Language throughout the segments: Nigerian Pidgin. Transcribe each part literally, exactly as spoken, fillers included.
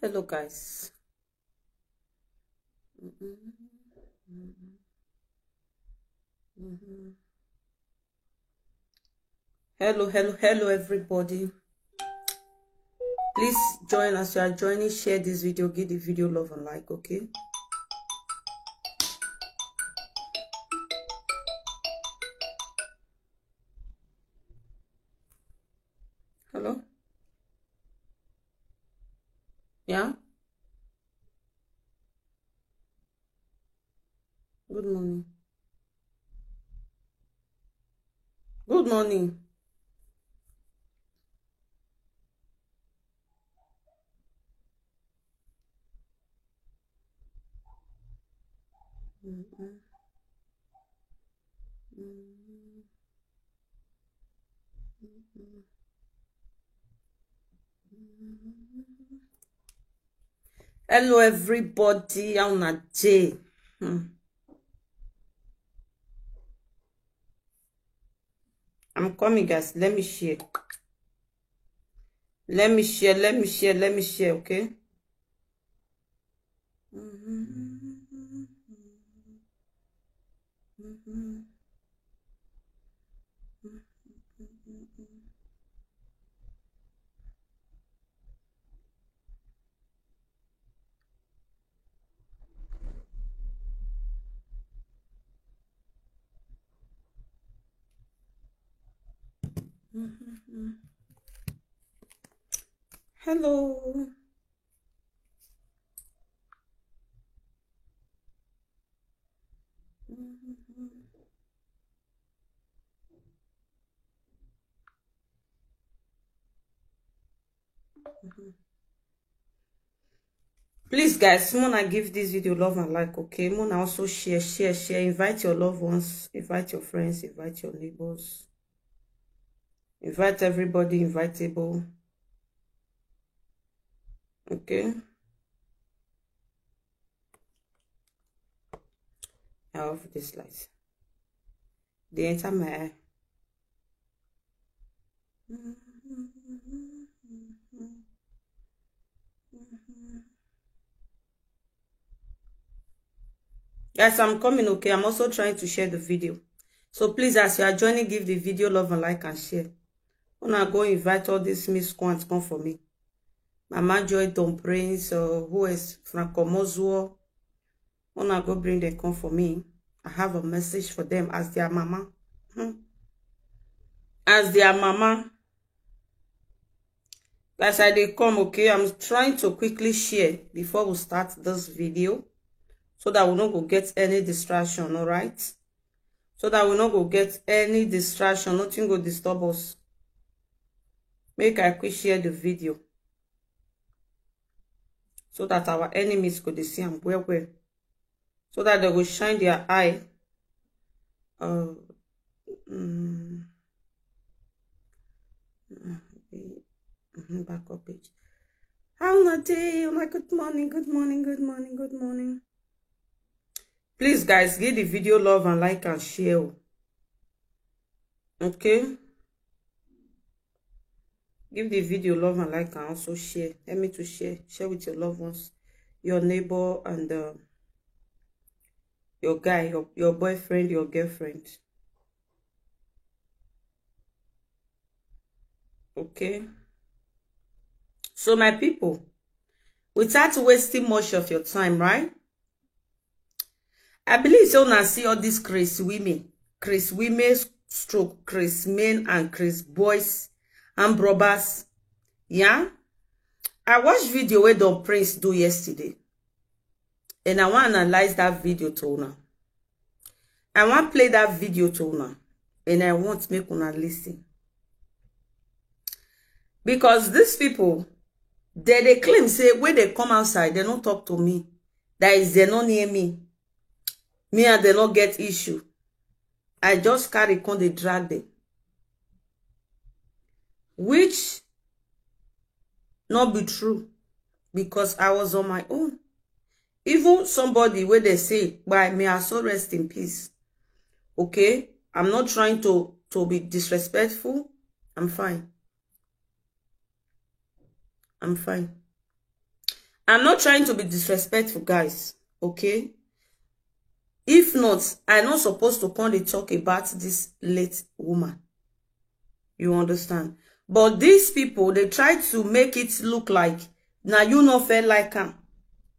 Hello, guys. Mm-mm. Mm-mm. Mm-hmm. Hello, hello, hello, everybody. Please join. As you are joining, share this video, give the video love and like, okay? Hello? Yeah? Good morning. Good morning. Mm-mm. Mm-mm. Mm-mm. Hello, everybody. How una dey? Hmm. I'm coming, guys. Let me share. Let me share. Let me share. Let me share. Okay. Hello. Please, guys, mona give this video love and like, okay? Mona also share, share, share. Invite your loved ones, invite your friends, invite your neighbors, invite everybody invitable. Okay. I off this light. They enter my eye. Guys, I'm coming, okay? I'm also trying to share the video. So please, as you are joining, give the video love and like and share. Una go invite all these miscreants come for me. Mama Joy, Don Prince, or who is Franco Mozuo. Una go bring them come for me. I have a message for them as their mama. Hmm. As their mama. As I dey come, okay, I'm trying to quickly share before we start this video so that we no go get any distraction, all right? So that we no go get any distraction, nothing go disturb us. Make I quick share the video so that our enemies go dey see am well well, so that they go shine their eye. Uh, mm, mm, mm, back up page. How una dey? Una good morning, good morning, good morning, good morning. Please, guys, give the video love and like and share. Okay? Give the video love and like and also share. Help me to share. Share with your loved ones, your neighbor, and uh, your guy, your, your boyfriend, your girlfriend. Okay? So, my people, without wasting much of your time, right? I believe so now. See all these Chris women, Chris women stroke, Chris men, and Chris boys and brothers. Yeah, I watched video where Don Prince do yesterday, and I want to analyze that video to una. I want play that video to una, and I want make una listen, because these people, they they claim say when they come outside, they don't talk to me. That is, they not near me. Me and they not get issue. I just carry con they drag them, which not be true, because I was on my own. Even somebody where they say, "By me, I so rest in peace." Okay, I'm not trying to to be disrespectful. I'm fine. I'm fine. I'm not trying to be disrespectful, guys, okay? If not, I not supposed to come dey talk about this late woman. You understand? But these people, they try to make it look like na you no fair like am,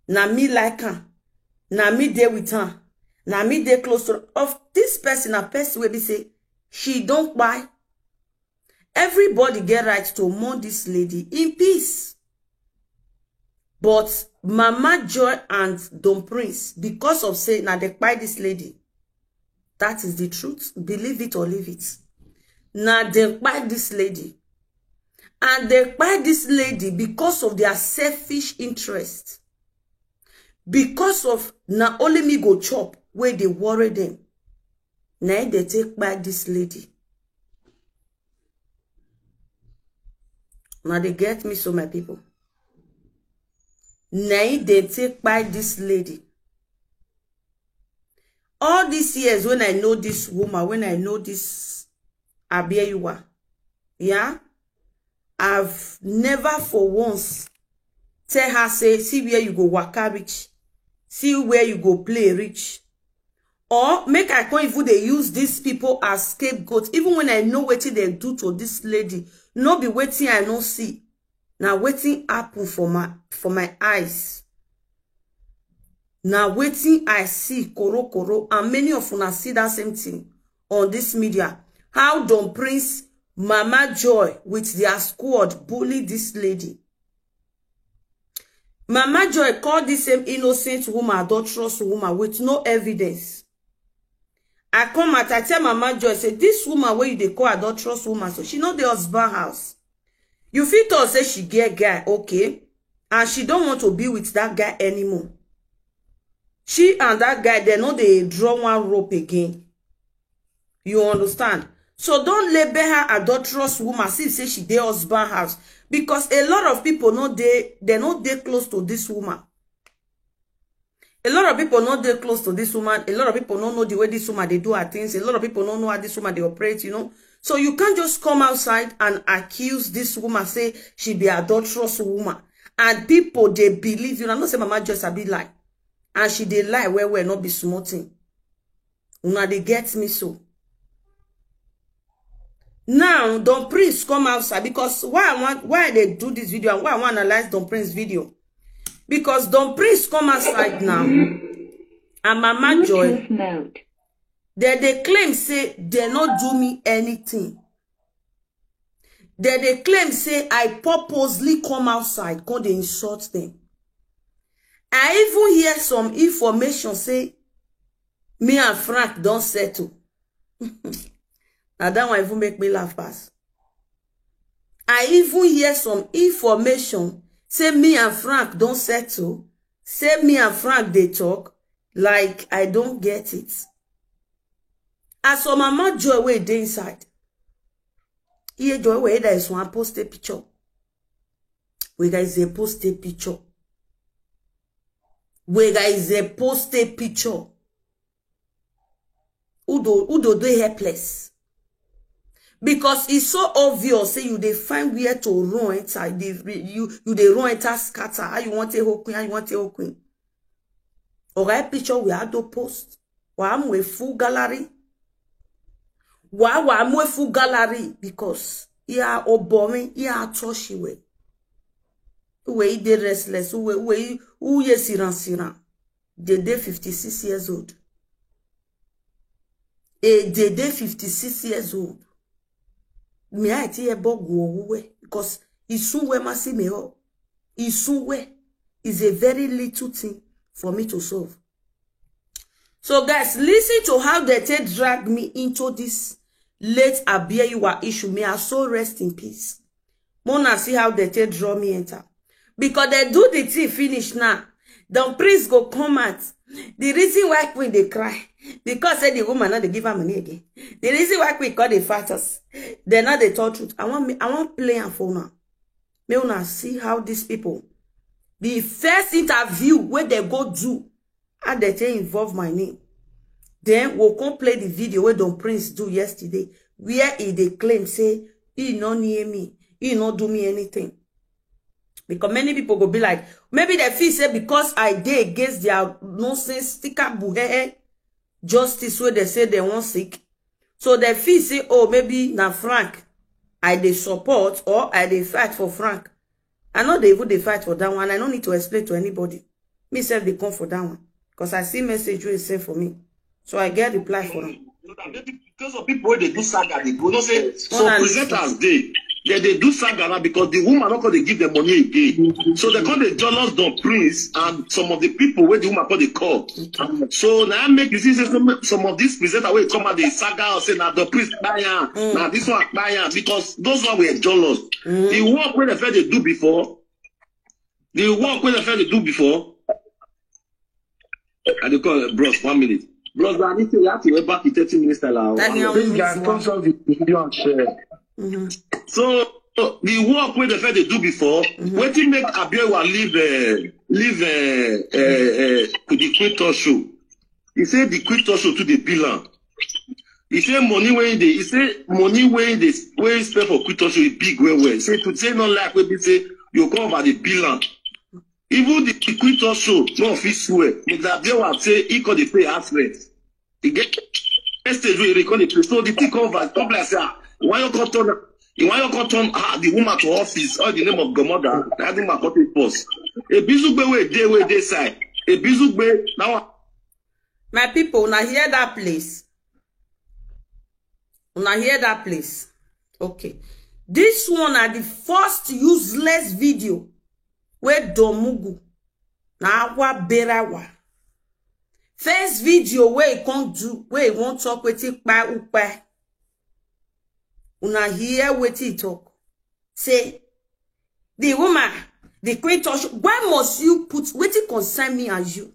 na me like am, na me dey with am, na me dey close to. Of this person, a person wey be say she don kpai. Everybody get right to mourn this lady in peace. But Mama Joy and Don Prince, because of say na dem kpai this lady, that is the truth. Believe it or leave it. Na dem kpai this lady. And dem kpai this lady because of their selfish interest. Because of na only me go chop wey dey worry them. Na im dem take kpai this lady. Now they get me so, my people. Na im dem take kpai this lady. All these years when I know this woman, when I know this Abieyuwa, yeah, I've never for once tell her say, see where you go waka reach, see where you go play reach. Or make I come even dey use these people as scapegoat, even when I know wetin dem do to this lady, no be wetin I no see. Na wetin happen for my, for my eyes. Na wetin I see, koro koro, and many of una see that same thing on this media. How Don Prince, Mama Joy with their squad bully this lady. Mama Joy call this same innocent woman, adulterous woman, with no evidence. I come out, I tell Mama Joy, say, this woman wey you dey call adulterous woman, so she no dey husband house. You fit talk say she get guy, okay, and she don't want to be with that guy anymore. She and that guy, they no dey draw one rope again. You understand? So don't label her adulterous woman, see say she dey husband house, because a lot of people no dey, they no dey close to this woman. A lot of people no dey close to this woman. A lot of people no know the way this woman dey do her things. A lot of people no know how this woman dey operate, you know. So you can't just come outside and accuse this woman, say she be adulterous woman. And people dey believe you. I know say Mama Joy sabi lie. And she dey lie well well, no be small thing. Una dey get me so. Now, Don Prince come outside, because why I want, why I dey do this video and why I want analyze Don Prince video. Because Don Prince come outside now, and Mama Joy, they dey claim say they no do me anything. They dey claim say I purposely come outside, come dey insult them. I even hear some information say me and Frank don settle. Na that one even make me laugh pass. I even hear some information say me and Frank don settle, say me and Frank dey talk, like I don't get it. As for Mama Joy wey dey inside, iye Joy wey dey is one post a picture. We guys dey post a picture. We guys dey post a picture. Udo, Udo dey helpless. Because it's so obvious say you dey find where to run enter, you dey, you, you dey run enter scatter. How you want a whole queen? How you want a whole queen? Alright, picture we had to post. Wa mu a full gallery. Wa, wa mu a full gallery because ya obomi, ya toshiwe. Uwe dey restless, uwe, uwe, uye siran siran. They dey fifty-six years old. E dey dey fifty-six years old. Me, I tell you, because isunwe masi me o. Isunwe is a very little thing for me to solve. So guys, listen to how they take drag me into this late Abieyuwa issue. May her soul rest in peace. Mona, see how they take draw me enter. Because they do the thing finish now. Don Prince go come out. The reason why queen dey cry, because say the woman no dey give her money again. The reason why queen call the factors, they no dey tell truth. I want me, I want play am for una. May una see how these people, the first interview where they go do, how they take involve my name. Then we'll come play the video where Don Prince do yesterday, where he dey claim say he no near me, he no do me anything. Because many people go be like, maybe they feel say because I dey against their nonsense sticker buhehe justice wey they say they won't seek. So they feel say, oh, maybe na Frank I dey support or I dey fight for Frank. I know they even dey fight for that one. I don't need to explain to anybody. Me sef dey come for that one. Because I see message wey send for me. So I get reply for am. Because of people wey dey do saga, they go no say Una some presenters dey. They dey do saga now because the woman no come dey give them money again. So they come dey jealous Don Prince and some of the people wey the woman come dey call. So now make you see say some, some of these presenters wey come out dey saga or say na Don Prince kpai am, na this one kpai am because those one were jealous. The work wey they first dey do before, the work wey they first dey do before, I dey call bros one minute. Bros, I need to have to wait back in thirty minutes. Like, Daniel, This guy comes up with video and share. So the work wey they first dey do before, wetin make Abiola leave uh, leave uh, uh, uh, the Queen Talk Show? He say the Queen Talk Show to the bill am. He say money wey dey, he say money wey dey wey he spend for Queen Talk Show e big well well. He say to say no like wey be say you come over the bill am. Even the Queen Talk Show no fit swear. Mister Abiola say he come dey pay house rent. He get stage wey he come dey pay. So the thing come over, come be like say ah, why you come turn why you come turn ah, the woman to office all the name of Gomoda. That the woman come take pause. A bizugbe wey dey wey dey side. A bizugbe now. My people, una hear that place? Una hear that place? Okay. This one are the first useless video wey Don Mugu na awa berawa. First video wey he come do, wey he wan talk wetin kpai ukpai. Una hear wetin he talk. Say, the woman, the Queen Talk Show, why must you put wetin concern me and you?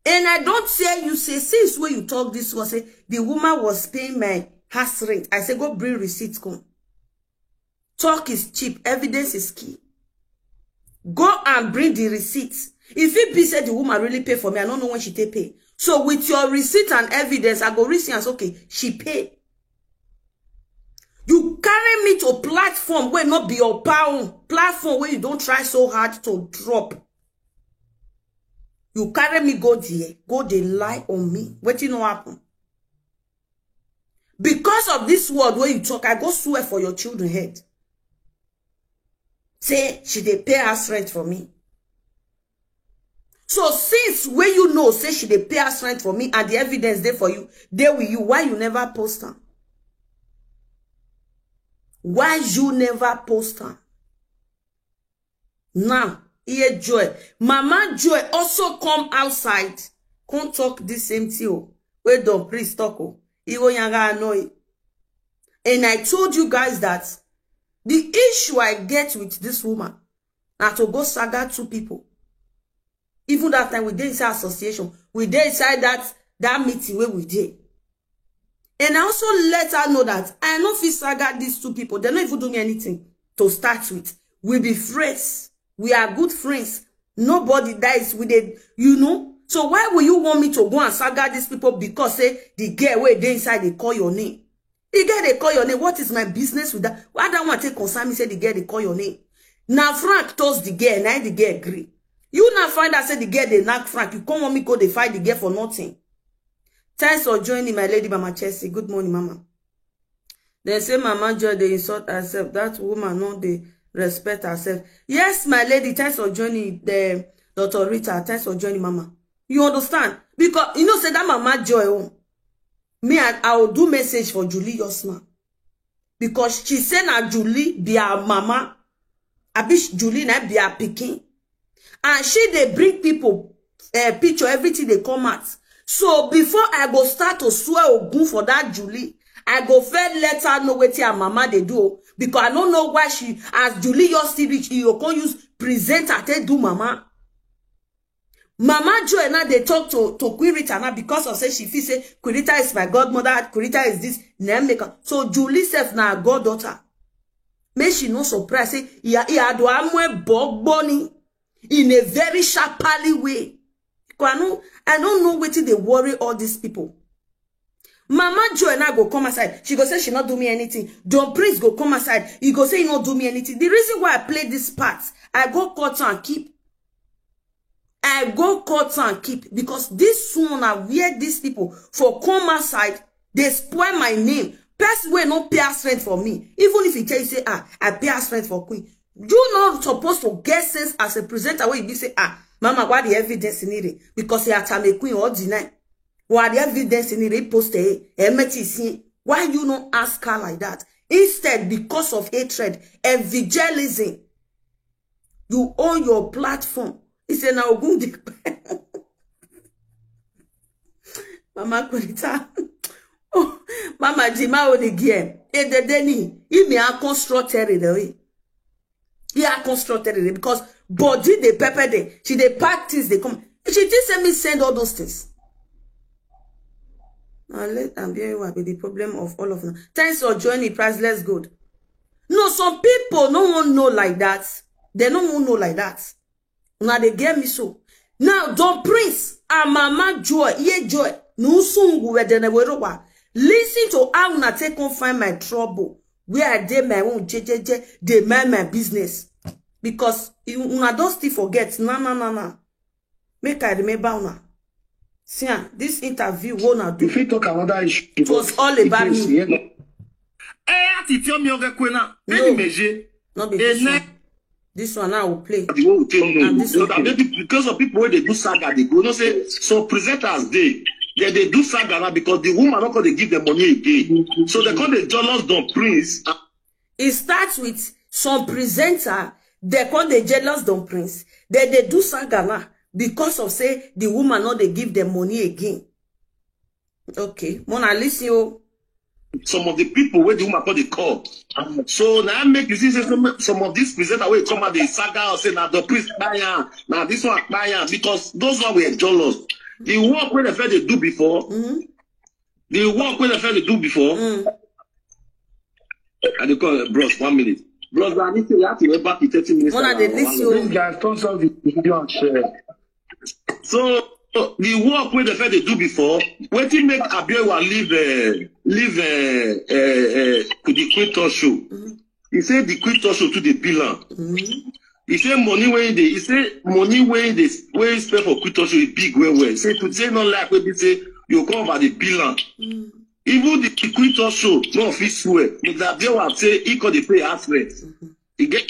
And I don't tell you, say, since when you talk this one, say, the woman was paying my house rent. I say, go bring receipt come. Talk is cheap. Evidence is key. Go and bring the receipt. If it be said the woman really pay for me, I don't know when she take pay. So with your receipt and evidence, I go reason as okay, she pay. You carry me to platform where not be your pound, platform where you don't try so hard to drop. You carry me go there, go dey lie on me. Wetin no happen? Because of this word wey you talk, I go swear for your children head. Say she dey pay house rent for me. So since wey you know say she dey pay house rent for me and the evidence dey for you, dey with you, why you never post am? Why you never post am? Now, here Joy. Mama Joy also come outside. Come talk this same thing o. Wey Don Prince talk o. Iwo yanga annoy. And I told you guys that the issue I get with this woman na to go saga two people. Even that time we dey inside association, we dey inside that that meeting wey we dey. And I also let her know that I no fit saga these two people. They no even do me anything to start with. We be friends. We are good friends. Nobody dies with it, you know. So why will you want me to go and saga these people because say the girl wey dey inside dey call your name? The girl dey call your name. What is my business with that? Why that one take concern me say the girl dey call your name? Na Frank toast the girl, na the girl gree. You now find out say the girl dey knack Frank. You come want me go dey fight the girl for nothing. Thanks for joining, my lady Mama Chelsea. Good morning, Mama. They say Mama Joy dey insult herself. That woman no dey respect herself. Yes, my lady, thanks for joining the Doctor Rita. Thanks for joining, Mama. You understand? Because you know say that Mama Joy, oh, me I, I will do message for Julie Yosma. Because she say na Julie be her mama. Abi Julie na be her pikin. And she dey bring people uh, picture, everything dey come out. So before I go start to swear Ogun for that Julie, I go first let her know wetin her mama dey do o. Because I no know why she, as Julie your still reach, you go come use presenter take do mama. Mama Joy now dey talk to to Queen Rita now because of say she feel say Queen Rita is my godmother, Queen Rita is this. Na make am. So Julie sef na her goddaughter. Make she no surprise say iya iya do amwe bogboni in a very sharply way. Because I no I no know wetin dey worry all these people. Mama Joy now go come aside. She go say she not do me anything. Don Prince go come aside. He go say he not do me anything. The reason why I play this part, I go cut and keep. I go cut and keep because this one I wear these people for come aside. They spoil my name. Person wey no pay house rent for me. Even if he tell you say, ah, I pay house rent for queen. You not supposed to get sense as a presenter wey you be say, ah, mama, why the evidence in it? Because he attack me queen or deny. Why the evidence in it post eh? Why you not ask her like that? Instead, because of hatred, evangelism, you own your platform. He said, now go. Mama Kunita. Oh, Mama Jima Onigiem. Ededeni. Imi a constructed it. He a constructed it because body dey pepper dey. She dey pack things dey come. She think say me send all those things. Now let am be what be the problem of all of them. Thanks for joining, priceless gold. No, some people no wan know like that. They no wan know like that. Una dey get me so. Now, Don Prince and Mama Joy, ye Joy, nusungu wedene werowa. Listen to how una take come find my trouble. Where I dey my own jejeje, dey mind my business. Because you- una don still forget. Na na na na. Make I remember una. See am, this interview wey una do. You fit talk another issue. It was all about me. Eh, ati tell me okay kwena. No. Any meje. No be this one. This one I will play. The one we take know. And this one. Maybe because of people wey dey do saga, they go know say some presenters dey. They dey do saga now because the woman not gonna give them money again. So they come dey jealous Don Prince. It starts with some presenter. They come dey jealous Don Prince. They dey do saga now because of say the woman not dey give them money again. Okay, Mona, listen you. Some of the people wey the woman call dey call. So now make you see say some, some of these presenters wey come out dey saga or say na Don Prince kpai am, na this one kpai am because those one were jealous. The work wey they first dey do before, Mm-hmm. the work wey they first dey do before, Mm. I dey call bros one minute. Bros, I need to, you have to wait back to thirty minutes. Mona, they listen you. This guy turns off the video and share. So the work wey they first dey do before, wetin make Abiola leave, uh, leave uh, uh, uh, the Queen Talk Show? Mm-hmm. He said the Queen Talk Show to the bill am. Mm-hmm. He say money wey dey, he say money wey dey, wey he spend for Queen Talk Show is big well well. He say to say no like wey be say you come over the bill am. Mm. Even the Queen Talk Show no fit swear. Mister Abiola say he come dey pay house rent. Mm-hmm. He get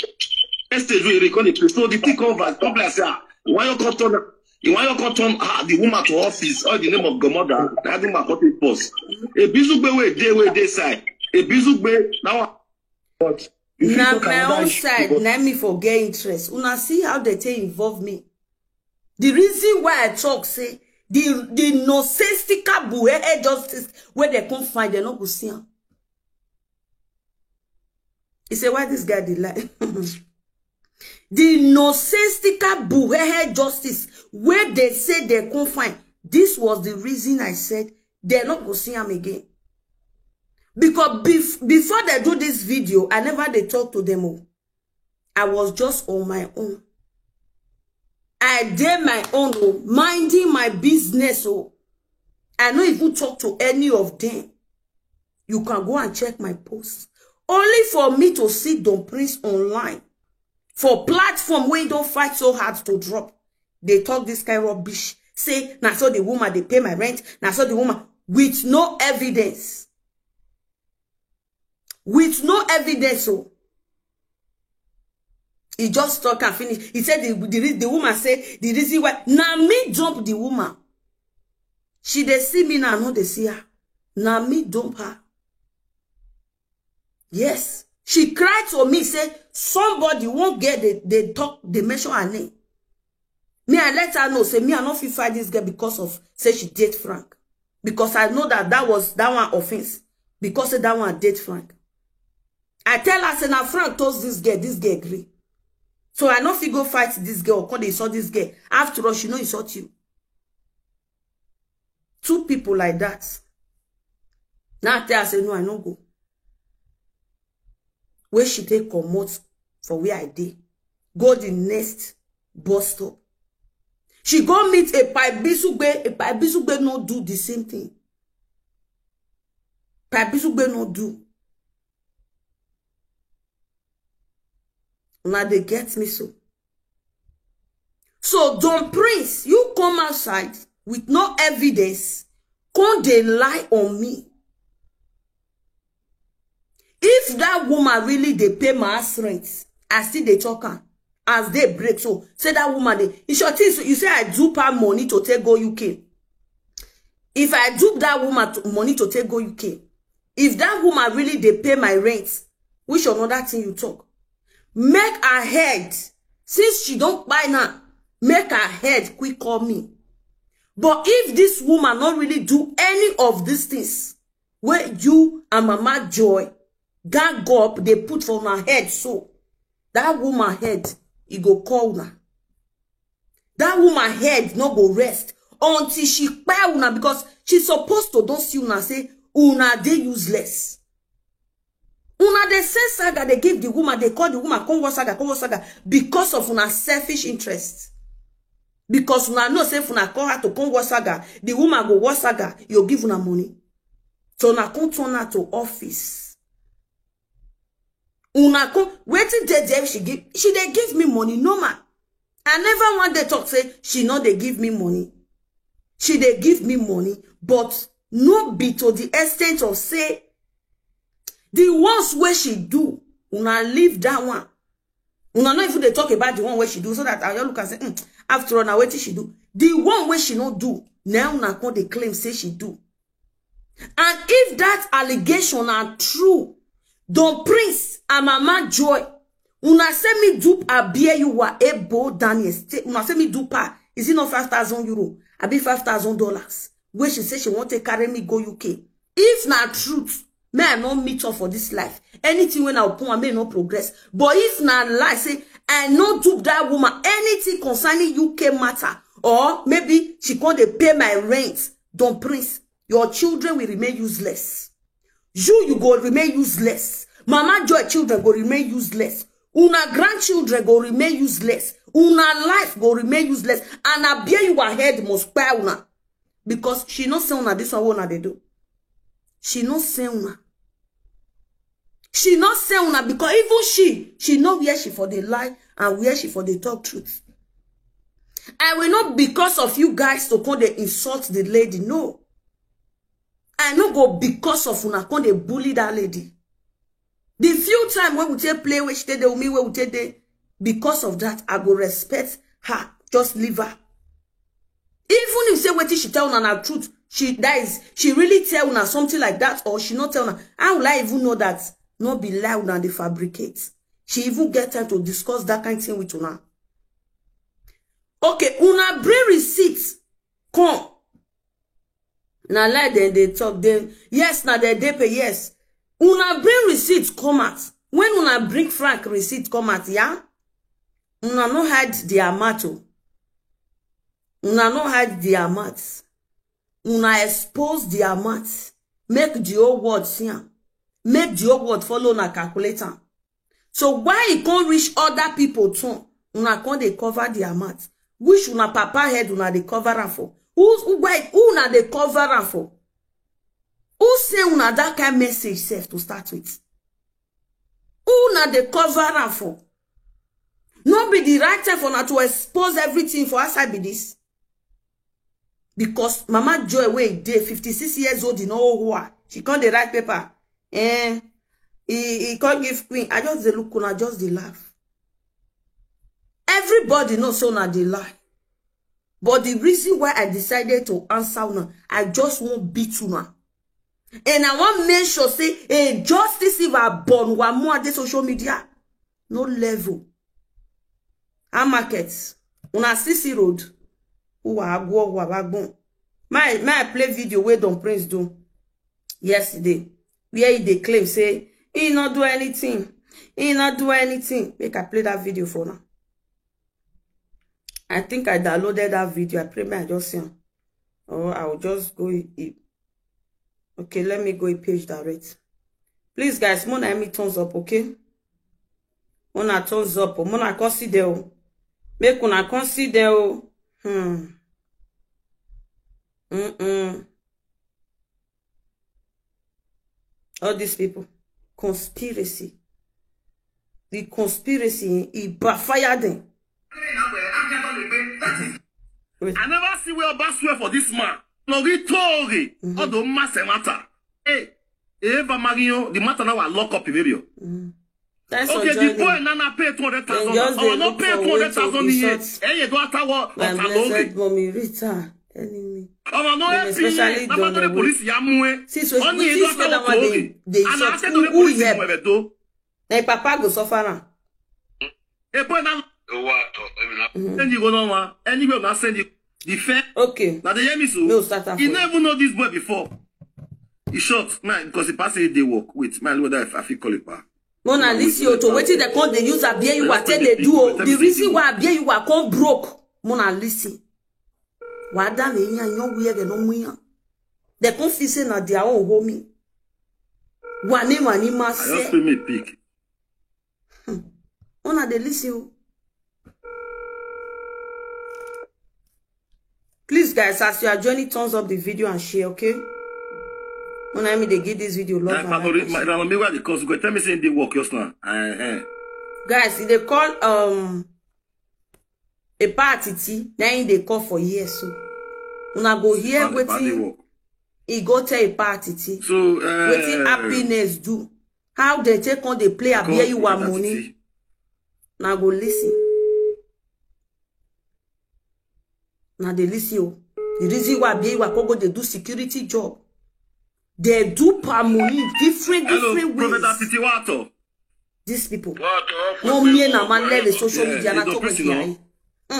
stage wey he come dey pay. So the thing come over, come like say, ah, why you come turn, why you come turn ah, the woman to office? All the name of Gomoda, that woman come take post. A bizugbe wey dey wey dey side. A bizugbe now. But you fit Na talk my another own issue, side, but na me for get interest. Una see how they take involve me. The reason why I talk say the the nonsensical buhehe justice where they come find, they no go see am. He say why this guy dey lie. The nonsensical buhehe justice where they say they come find. This was the reason I said they no go see am again. Because bef- before they do this video, I never dey talk to them all. I was just on my own. I dey my own, oh, minding my business, oh. I no even talk to any of them. You can go and check my posts. Only for me to see Don Prince online for platform wey don fight so hard to drop. They talk this kind rubbish. Say na so the woman dey pay my rent. Na so the woman with no evidence. With no evidence, oh. He just talk and finish. He said the, the, re- the woman say the reason why na me dump the woman. She dey see me now, no dey see her. Na me dump her. Yes, she cried to me say somebody won't get the, the talk, they mention her name. Me, I let her know say me I no fit fight this girl because of say she date Frank. Because I know that that was that one offense. Because say that one date Frank. I tell her say na Frank toast this girl, this girl agree. So I no fit go fight this girl or come dey insult this girl. After all, she no insult you. Two people like that. Now I tell her say no, I no go. Where she take comot for where I dey, go the next bus stop. She go meet a Paibisugbe. A Paibisugbe no do the same thing. Pabisugbe no do. Now they get me so. So Don Prince, you come outside with no evidence, come dey lie on me. If that woman really dey pay my house rent, I still dey talk am as day break. So say that woman dey, in short things, you say I dupe her money to take go U K. If I dupe that woman to, money to take go U K, if that woman really dey pay my rent, which another thing you talk? Make her head, since she don't buy now, make her head quick call me. But if this woman not really do any of these things, where you and Mama Joy gang up, they put for her head so, that woman head, e go call una. That woman head no go rest until she kpai una, because she supposed to don't see una say una dey useless. Una dey send saga, dey give the woman, dey call the woman, come work saga, come work saga, because of una selfish interest. Because una know say if una call her to come work saga, the woman go work saga, you give una money. So una come turn her to office. Una come, wetin dey there, she give, she dey give me money, normal. I never one day talk say she no dey give me money. She dey give me money, but no be to the extent of say the ones wey she do, una leave that one. Una no even dey talk about the one wey she do, so that I just look and say, "Hmm, after all, na wetin she do." The one wey she no do, now una come dey claim say she do. And if that allegation are true, Don Prince and Mama Joy, una say me dupe Abie, you were able Daniel. Say, una say me dupe her. Is it not five thousand euro? Abi five thousand dollars? Where she say she want to carry me go U K. If na truth, may I not meet up for this life. Anything when I open, I may not progress. But if na lie, say I no dupe that woman, anything concerning U K matter, or maybe she come dey pay my rent, Don Prince, your children will remain useless. You, you go remain useless. Mama Joy children go remain useless. Una grandchildren go remain useless. Una life go remain useless. And Abie, you are head must kpai una. Because she no say una this one wey una dey do. She no say una. She no say una, because even she, she know where she for dey lie and where she for dey talk truth. I will not, because of you guys, to come dey insult the lady. No. I no go, because of una, come dey bully that lady. The few time wey we take play, wey she take dey with me, wey we take dey, because of that, I go respect her. Just leave her. Even if say wetin she tell una na truth, she, that is, she really tell una something like that, or she not tell una, how will I even know that? No be lie una dey fabricate. She even get time to discuss that kind thing with una. Okay, una bring receipt come. Na lie dem dey talk. Dem, yes, na dem dey pay, yes. Una bring receipt come out. When una bring Frank receipt come out, yeah? Una no hide the amount o. Una no hide the amount. Una expose the amount. Make the whole world see am. Make the whole world follow una calculate am. So why e come reach other people too? Una come dey cover the amount. Which una papa head una dey cover am for? Who, who, why, who una dey cover am for? Who send una that kind message sef to start with? Who una dey cover am for? No be the right time for una to expose everything for outside be this? Because Mama Joy wey dey fifty-six years old, e no old her. She come dey write paper. Eh, he, he come give queen. I just dey look una, just dey laugh. Everybody know say una dey lie. But the reason why I decided to answer una, I just wan beat una. And I wan make sure say a justice if I born wa more dey social media. No level. Our market. Una C C road. Uwa agwo, uwa bagbon. My, my play video wey Don Prince do yesterday, where he dey claim say he not do anything. He not do anything. Make I play that video for now. I think I downloaded that video. I pray may I just see am. Or I will just go i-, i-, okay, let me go a page direct. Please, guys, more than me thumbs up, okay? Una thumbs up, o. Una consider, o. Make una consider, o. Hmm. Mm-mm. All these people, conspiracy. The conspiracy, e backfire them. I never see where Oba swear for this man. Lori Tori, all the mass matter. Hey, Eva Marion, the matter now I lock up in video. Thanks for Okay, the joining. Boy Nana pay two hundred thousand. Then just Oh, dey no look pay for two hundred way to thousand insult here. Hey, you don't have to My Otalori. blessed mommy Rita, enemy. Oh, no, Then hey, especially P A. Mama, Donna the police, Yamue. Since we Only you since don't when that have one to dey dey And I insult said who to the who police, help? Mwe do. Na him papa go suffer am. Hey, boy, now Owó àtọ̀ èmi náà. Send you go no one. Anywhere now send you. The fair. Okay. Now they hear me so. Me will start that He for never know this boy before. He shot man because he passed a day work. Wait, man, what if I feel call it pa? Mona Lisi o to wetin dem come dey use Abieyiwa take dey do o. The reason why Abieyiwa come broke. Mona Lisi. Wa da me yan yan we get no mu yan. Dem come feel say na their own homie. Wa ni wa ni ma I just se. feel me pick. Una dey listen o. Please, guys, as you are joining, thumbs up the video and share, okay? Una me dey give this video love Like and Pablo, like my and Pablo, me what the cause go tell me saying they work just now. Eh, eh. Guys, e dey call um Epa Atiti, na him dey call for here so. Una go hear Man, the bad they wetin work. e go tell Epa Atiti. So uh, Wetin Happiness do? How dem take come dey play call Abieyiwa Mister money? Titi. Na go listen. Na dey listen o. The reason why Abieyiwa come go dey do security job. They do per money different Hello, different Professor ways. Titi Wato. These people. Wọ́n tọ́ No me na man level social Yeah, media na they talk don't with press it, the no?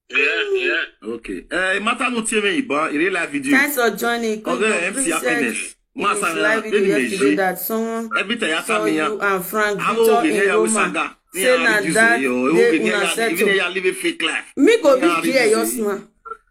Yeah, yeah. Okay. Eh, matter no team in Iban. He real life video. Thanks for joining. Okay, M C Happiness. In his Masa, live video David yesterday Meji. that someone Every time I saw come you here, and Frank I Victor don't get in here with Roma Saga. say na that day una settle. Live a fake life. Me go Yeah, be there, this your is- small.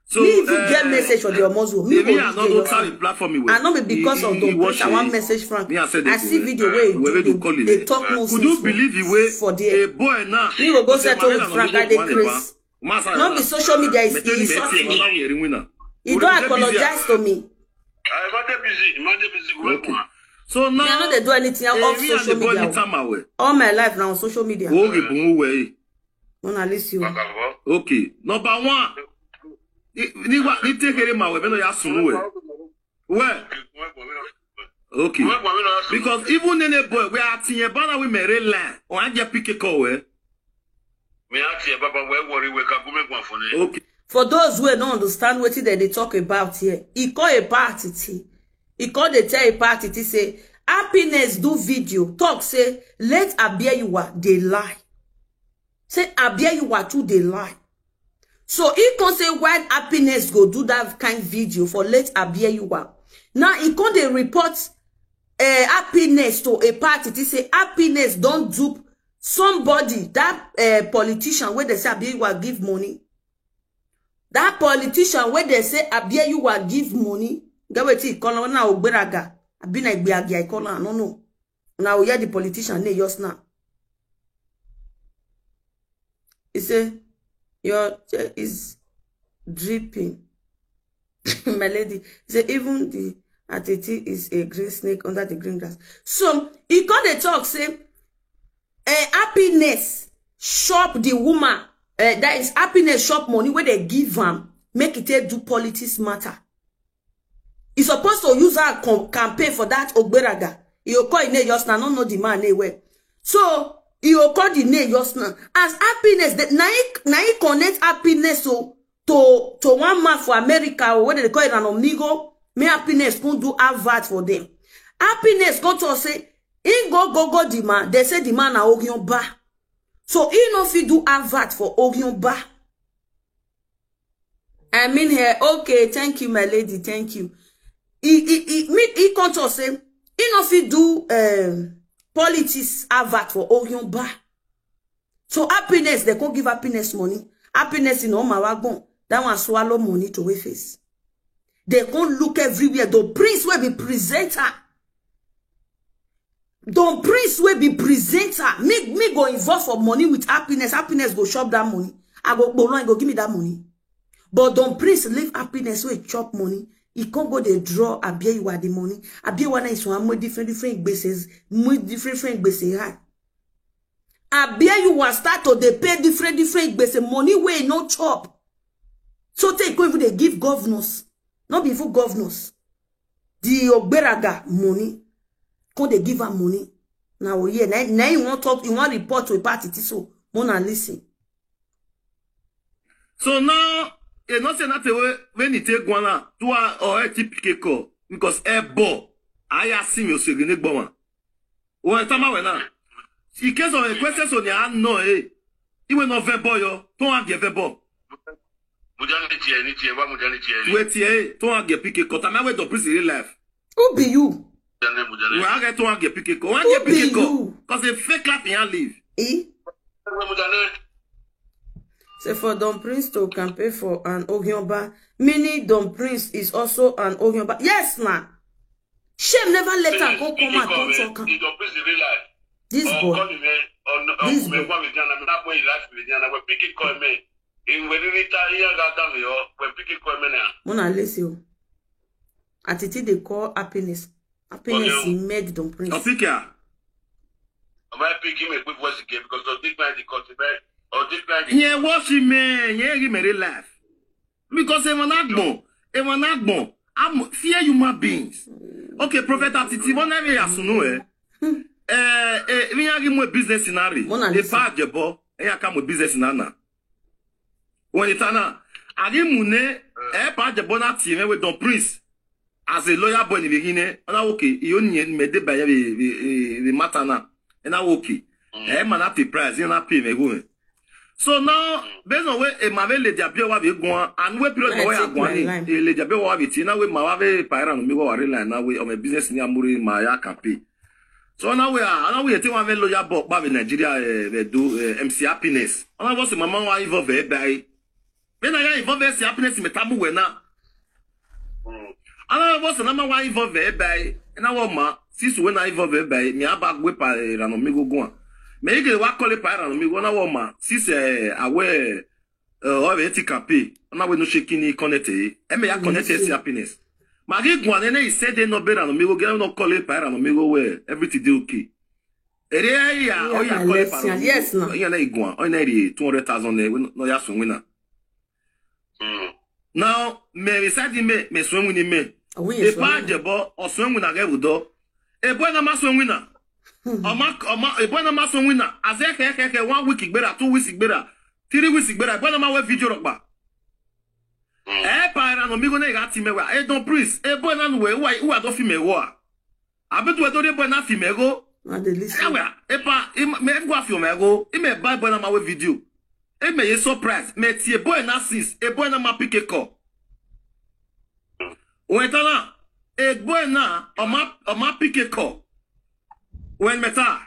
So, Me even get uh, message for the Omozu. Me If me go I be not there, your don't tell small. the platform we I no be because of the watch pressure. One it. Message Frank. Me, I said I they see go, video uh, where whoever they, they call they it. talk Could nonsense Could you believe the way for there. A boy now? Me go go Say, settle "Man, with I'm Frank. not I dey going craze. Masa, No be social media is me tell you, insult me tell you, me. I'm not wearing winner. He Would don't you get busy? Apologize to me. Ẹ má dé busy, ẹ má dé busy. Okay. So now, Me, I no dey do anything off Eri and social the boy media. Nita Mawe. All my life now on social media. Oge Bunwe. Mona Lisi o. Bàbá Okay. Number one. Ni- ni wa- ni take care of my women, ya sunu we. Well, okay. Because even in a boy, we are at the banner we may rely on I get pick a call we. Mi á tiẹ̀ bàbá wẹ́ wọ̀rí wẹ́ ká gómìnà kan fún ni. Okay. For those who don't understand what they, they talk about here, he call Epa Atiti. He call they tell Epa Atiti say Happiness do video talk say let Abieyiwa dey lie. Say Abieyiwa too dey lie. So he can say why Happiness go do that kind video for let Abieyiwa. Now he can dey report uh, Happiness to Epa Atiti say Happiness don't dupe somebody that uh, politician where they say Abieyiwa give money. That politician where they say Abieyiwa give money. Get wetin he call am na Ogberaga. Abi na Igbeagia he call am, I don't know. Now we hear the politician name just now. He say your chair is dripping. My lady, he say even the Atiti is a green snake under the green grass. So he come dey talk say eh, Happiness shop the woman. Eh, that is Happiness shop money where they give am make it take do politics matter. He supposed to use her com- campaign for that Ogberaga. He go call him name just now, no know the man name well. So he go call the name just now. As Happiness, the, na he, na he connect Happiness to to to one man for America or what they call it an amigo. May Happiness come do advert for them. Happiness go to say he go go go the man. They say the man na Ogionba. So he no fit do advert for Ogionba. I mean here, okay, thank you, my lady, thank you. He he he me he come to say he no fit do um, politics advert for Ogionba. So Happiness, they can't give Happiness money. Happiness in Omawagon, that one swallow money to way face. They can't look everywhere. The prince will be presenter. Don Prince will be presenter. Me me go involve for money with Happiness. Happiness go shop that money. I go go and go give me that money. But Don Prince leave Happiness wey chop money. He can't go dey draw Abieyiwa the money. Abieyiwa now is one more different, different bases, more different, different bases. Abieyiwa start to dey pay different, different bases, money wey no chop. So take go even dey give governors, not be even governors. The Ogberaga money, come dey give am money. Now, oh yeah, now, now you want talk, you want report to a party, so, mona listen. So now, you know say nothing wey, when you take one out, two hour or a T P K call, because a bo, I ask him, you say, gini gbo one. When time I went now, in case of a question, so you know, eh, he went not very boy, yo, don't have your very boy. Mujani tiẹ̀ ní tiẹ̀ wá mujani tiẹ̀ ní. Wait here, don't have your P K call. Time I went to prison in life. Who be you? Mujani mujani. Wọ́n á gẹ̀ tó wọ́n á gẹ̀ P K kọ́. Wọ́n á Who gẹ̀ be P K kọ́. You? Because a fake life in your live. Eh? Mujani. Say for Don Prince to campaign for an Ogionba, meaning Don Prince is also an Ogionba. Yes, na. Shame never let am go come out, don't talk am. Ìjọ prison real life. This boy. Ọkọ nìyẹn. This boy. Ọkùnrin fún mi jẹ́ àná mi lápò ìlà ìfìlè jẹ́ àná wẹ̀ P K kọ́ ẹ̀ mẹ́. Ìwé rírí ta yíyan gàgà mi ọ̀ wẹ̀ P K kọ́ ẹ̀ mẹ́ náà. Mona listen o. Atiti dey call happiness. Happiness he made Don Prince. Ọ̀fíkìá. Ọmọ ẹ̀ P K mi pé voice gẹ̀ because of this night the country bẹ́ẹ̀. Of this night the Yẹn wọ́n ṣì mẹ́ yẹn rí mẹ́rin life. Because ẹ̀wọ̀n náà gbọ̀n, ẹ̀wọ̀n náà gbọ̀n. I'm fear human beings. Okay, Prophet Atiti, wọ́n náà rí àsùnú ẹ̀. Ẹ ẹ mi yà rí mú business náà rí. Mona Ẹ listen. Fà Àjẹbọ, ẹ yà ká mú business náà nà. Wọ́n ní tánà, àrí mú ní ẹ Fà Àjẹbọ náà tì mẹ́wẹ́ Don Prince. As a lawyer boy ni bìí ní, ọ̀nà okay, ìyó nìyẹn mẹ́ẹ̀dẹ́ báyẹ̀ bí bí bí matter náà. Ẹ náà okay. Ẹ mà náà pay price, ẹ náà pay mẹ́wẹ́. So now, based on where a mave lady appear wa be gone, and where period When I where I take my gone, line. a lady appear wa be tina where ma wa be paira no mi wa line now where on my business ni amuri ma ya campaign. So now we are now we take one lawyer book by Nigeria eh, we do eh, M C Happiness. And I was mama wa involve eh by. When I involve M C Happiness me tabu we na. And I was na ma wa involve eh by. And I want ma since when I involve eh by me aba gwe pa eh, rano mi go go. Me ige wa call pa rano mi go na wa ma since eh aware eh o be ti campaign. Na we no shake ni connect eh. E me ya connect eh, M C Happiness. Ma gi gwan ne he said they no be rano mi go get no call pa rano mi go where everything dey okay. Ere ya o ya call pa rano. Yes, no. Ya na igwan. O na ri two hundred thousand eh, we no ya sun winner. Now, me beside me, me sun winning me. Are we E in pa jebo o sun winner ge budo. E boy na ma sun winner. Ọmọ ọmọ e boy na ma sun winner. As e ke ke ke one week gbera, two weeks gbera, three weeks gbera. E boy na ma we video rock ba. E pa era no mi go na ga ti me wa. E Don Prince. E boy na nu we wa wa do fi me go a. Abi tu e do de boy na fi me go. Na dey listen. Ewa, e pa e me go fi me go. E me buy boy na ma we video. E me ye surprise. Me ti e boy na sis. E boy na ma P K call. Wait na. E boy na o ma o ma P K call. When meta.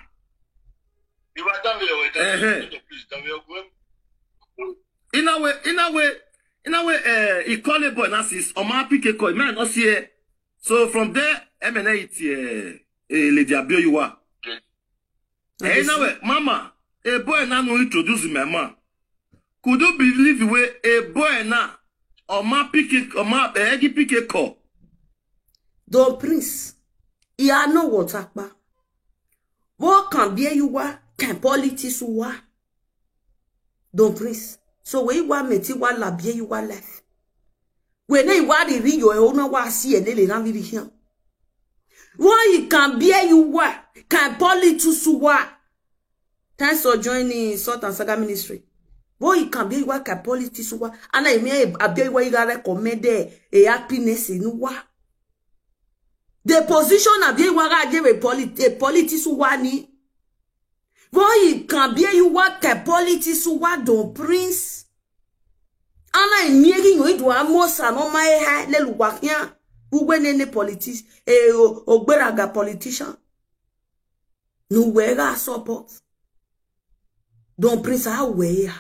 Ìwà dámilẹ̀ wẹ̀ Ẹ̀hẹ́. dámilẹ̀ please dámilẹ̀ ọkùnrin. In a way, in a way, in a way, eh, he call a boy na sis. O ma P K call. Man, no see. So from there, M N A it eh, eh lady Abioyuwa. Eh, in a way, mama, a boy na no introduce my man. Could you believe the way a boy na o ma P K o ma eh, gi P K call? Don Prince, he are no water pa. What can be you wa? Can politics wa? Don Prince. So we wa meti wa la be you wa life. We ne wa the ri yo e ona wa si e lele na viri hian. What he can be you wa? Can politics wa? Thanks for joining Salt and Saga Ministry. What he can be you wa? Can politics wa? And I mean, I be you wa you recommend a happiness in wa. The position of you wa give a polit a politics wa ni. What he can be you wa? Can politics wa? Don Prince. Ana imiegi no idu amosa no ma eha lelu wakia. Ugwe nene politics e ogberaga politician. No wega support. Don Prince a we ya.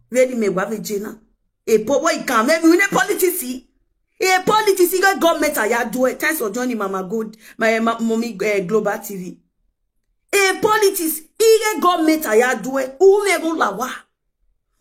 Ready me wa vejena. E po wa ikan me mi ne politics. E politics ga government aya do it. Thanks for joining Mama Good. My mommy uh, Global T V. E politics ige government aya do it. U me go lawa.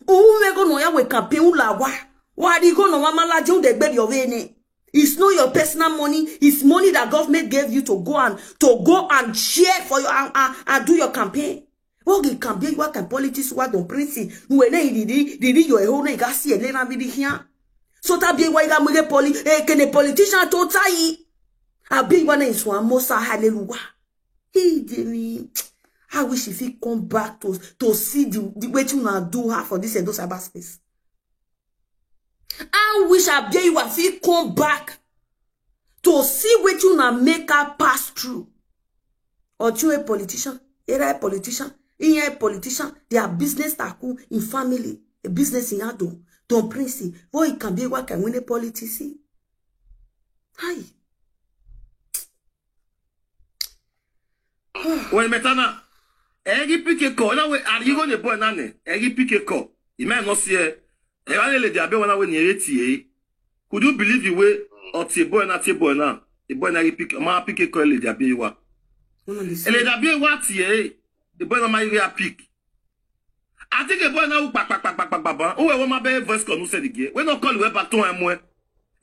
U me go no ya we campaign u lawa. Wa di go no wa malaje u de gbe yo vene. It's not your personal money. It's money that government gave you to go and to go and share for your and, and, and do your campaign. Oge campaign, what can politics, what don't print? When they did did your whole nigga see a little bit here. So that be why that mule poli eh, can a politician to tie? I be one is one mosa hallelujah. He didn't. I wish if he come back to to see the, the way you now do her for this and those cyberspace. I wish I be you if he come back to see what you now make her pass through. Or you a politician, era a politician, in a politician, they are business taku in family, a business in Ado, don't prince, boy, it can be what can win a politician. Hi. When metana, Egi P K call, na we are you going to boy nane? Egi P K call. You might not see it. Eva le de abe wana we ni eti. Could you believe the way or ti boy na ti boy na? The boy na P K, ma P K call le de abe wa. Ele de abe wa ti e. The boy na ma iri a pick. I think a boy now back back back back back back. Who ever my baby voice come who said again? We not call we back to him we.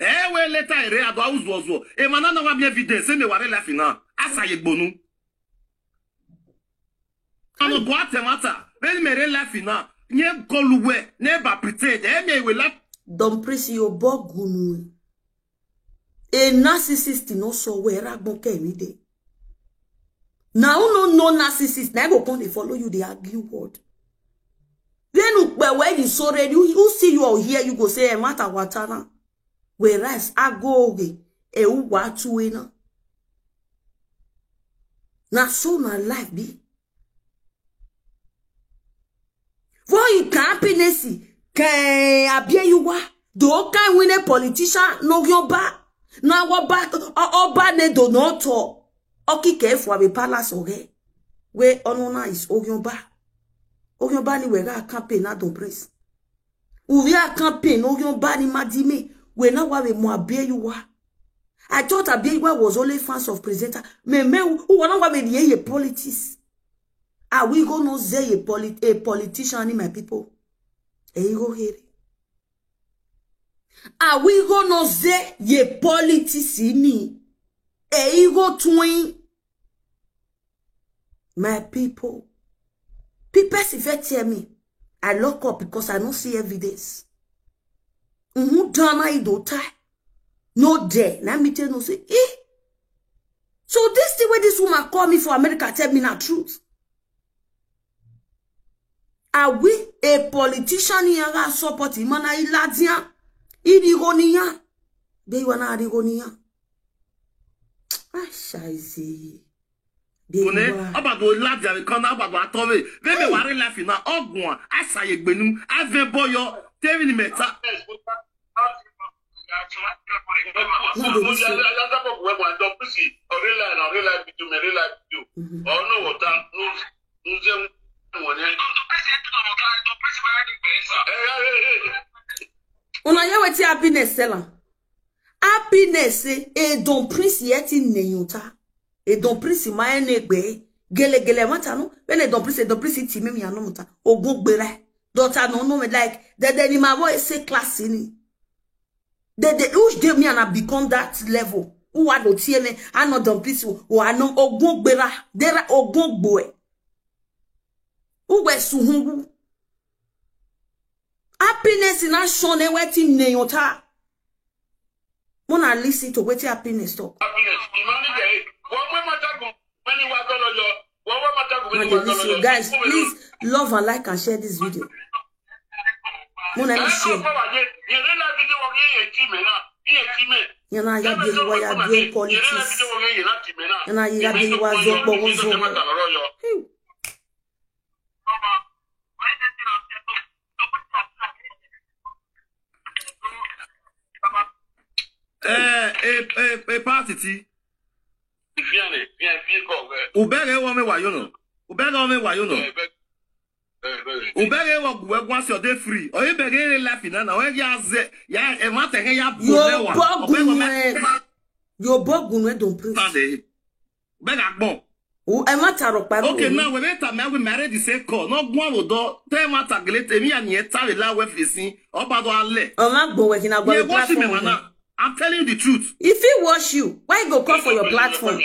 Eh we later ere ado house was wo. E man na wa be evidence say me ware life na. Asa ye gbonu. Ano go atemata. When me re life na. Nye koluwe, never pretend. Eh me we life. Don't press your bog gunu. A narcissist no so where I go carry day. Now no no narcissist. Now go come they follow you. They argue word. Then where you so ready? You, you see you out here. You go say a matter watana. Whereas I go away. E uwa tuena. Na so na life be. Why you can happiness? Can appear you wa? Do can win a politician? No your ba. Now what ba? Oba ne do not to. Oki ke for a palace oge. Where onona is Ogionba. Ogionba ni wega campaign na don press. Uria campaign Ogionba ni madime. We na wa we mo abie you wa. I thought Abiewa was only fans of presenter. Me me who wanna wa me ye politics. Are we gonna say a polit a politician in my people? E go here. Are we gonna say ye politics in me? E go twin. My people. People if tell me I lock up because I don't see evidence. Mm-hmm. Dama idota. No there. Let me tell you say, eh? So this thing where this woman call me for America tell me na truth. Are we a politician here that support him and I ladia? Irigoniya. They wanna irigoniya. I shall say. One abado ladia we kana abado atove. They me ware life na ogun asa ye gbenu. Ave boyo. Tell me meta. Una hear wetin happiness tell am? Happiness say e don prince yet in neyota. E don prince ma enegbe. Gele gele mata no. When e don prince, e don prince ti me mi anu muta. Ogun gbera. Daughter no no me like. Dede ni my boy say class ni. Dede which day me and I become that level. Who are the T M A? I know don prince. Who are no ogun gbera. Dera ogun gboe. Who were suhungu? Happiness in action e wetin neyota. Mona listen to wetin happiness talk. Happiness. Imani dey. Wọ́n pẹ́ máa jágun. Wọ́n ní wá tọ́lọ́jọ́. Wọ́n wá máa jágun. Wọ́n ní wá tọ́lọ́jọ́. Guys, please love and like and share this video. Mona let me share. Yẹn náà yà bí wá yà bí politics. Yẹn náà yà bí wá zọ pọ̀ wọ́n zọ. Eh, eh, eh, eh, party ti. Ubere wo me wa yo no. Ubere wo me wa yo no. Ubere wo gwe gwa si o dey free. O ibere re life na na we ya ze ya e ma te ya bu le wa. Yo bogun e. Yo bogun e don pray. Pade. Ubere agbon. O e ma taro pa. Okay, now we better me we married the same call. No gwa wo do. Te ma ta gele te mi ani e ta we la we fisin. Oba do ale. O ma gbo we kina gbo. Ye wo si me wa na. I'm telling you the truth. If he wash you, why you go call for your platform?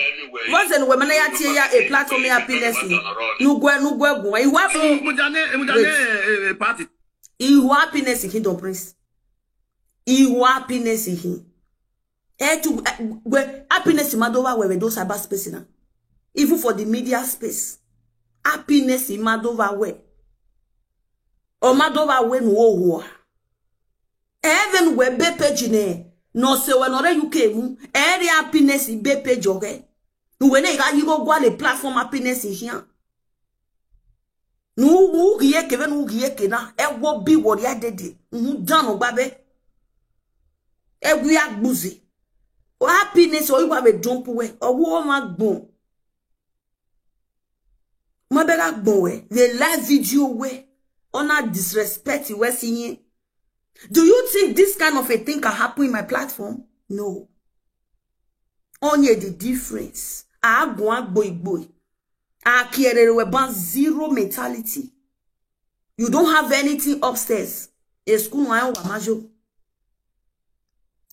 What's the woman ya tie ya a platform ya happiness? Nugwe nugwe gun. You have So, Mujane, Mujane, eh, eh, party. Ihu happiness in Kingdom Prince. Ihu happiness in him. Eh, to, eh, we, happiness in Madova where we do cyber space now. Even for the media space. Happiness in Madova where. Or Madova where no war. Even we be page ne. No se we no re U K mu. Every happiness in be page okay. When you go go a platform happiness in here. Nu wu gie ke ve nu gie ke na e wo bi wo ri adede. Nu dan no gba be. E wi agbuzi. O happiness o iwa be dump we. O wo ma gbon. Ma be ga gbon we. The live video we. Ona disrespect we si yin. Do you think this kind of a thing can happen in my platform? No. Only the difference. Agun agbo igbo. Akierere we ban zero mentality. You don't have anything upstairs. A school wa wa majo.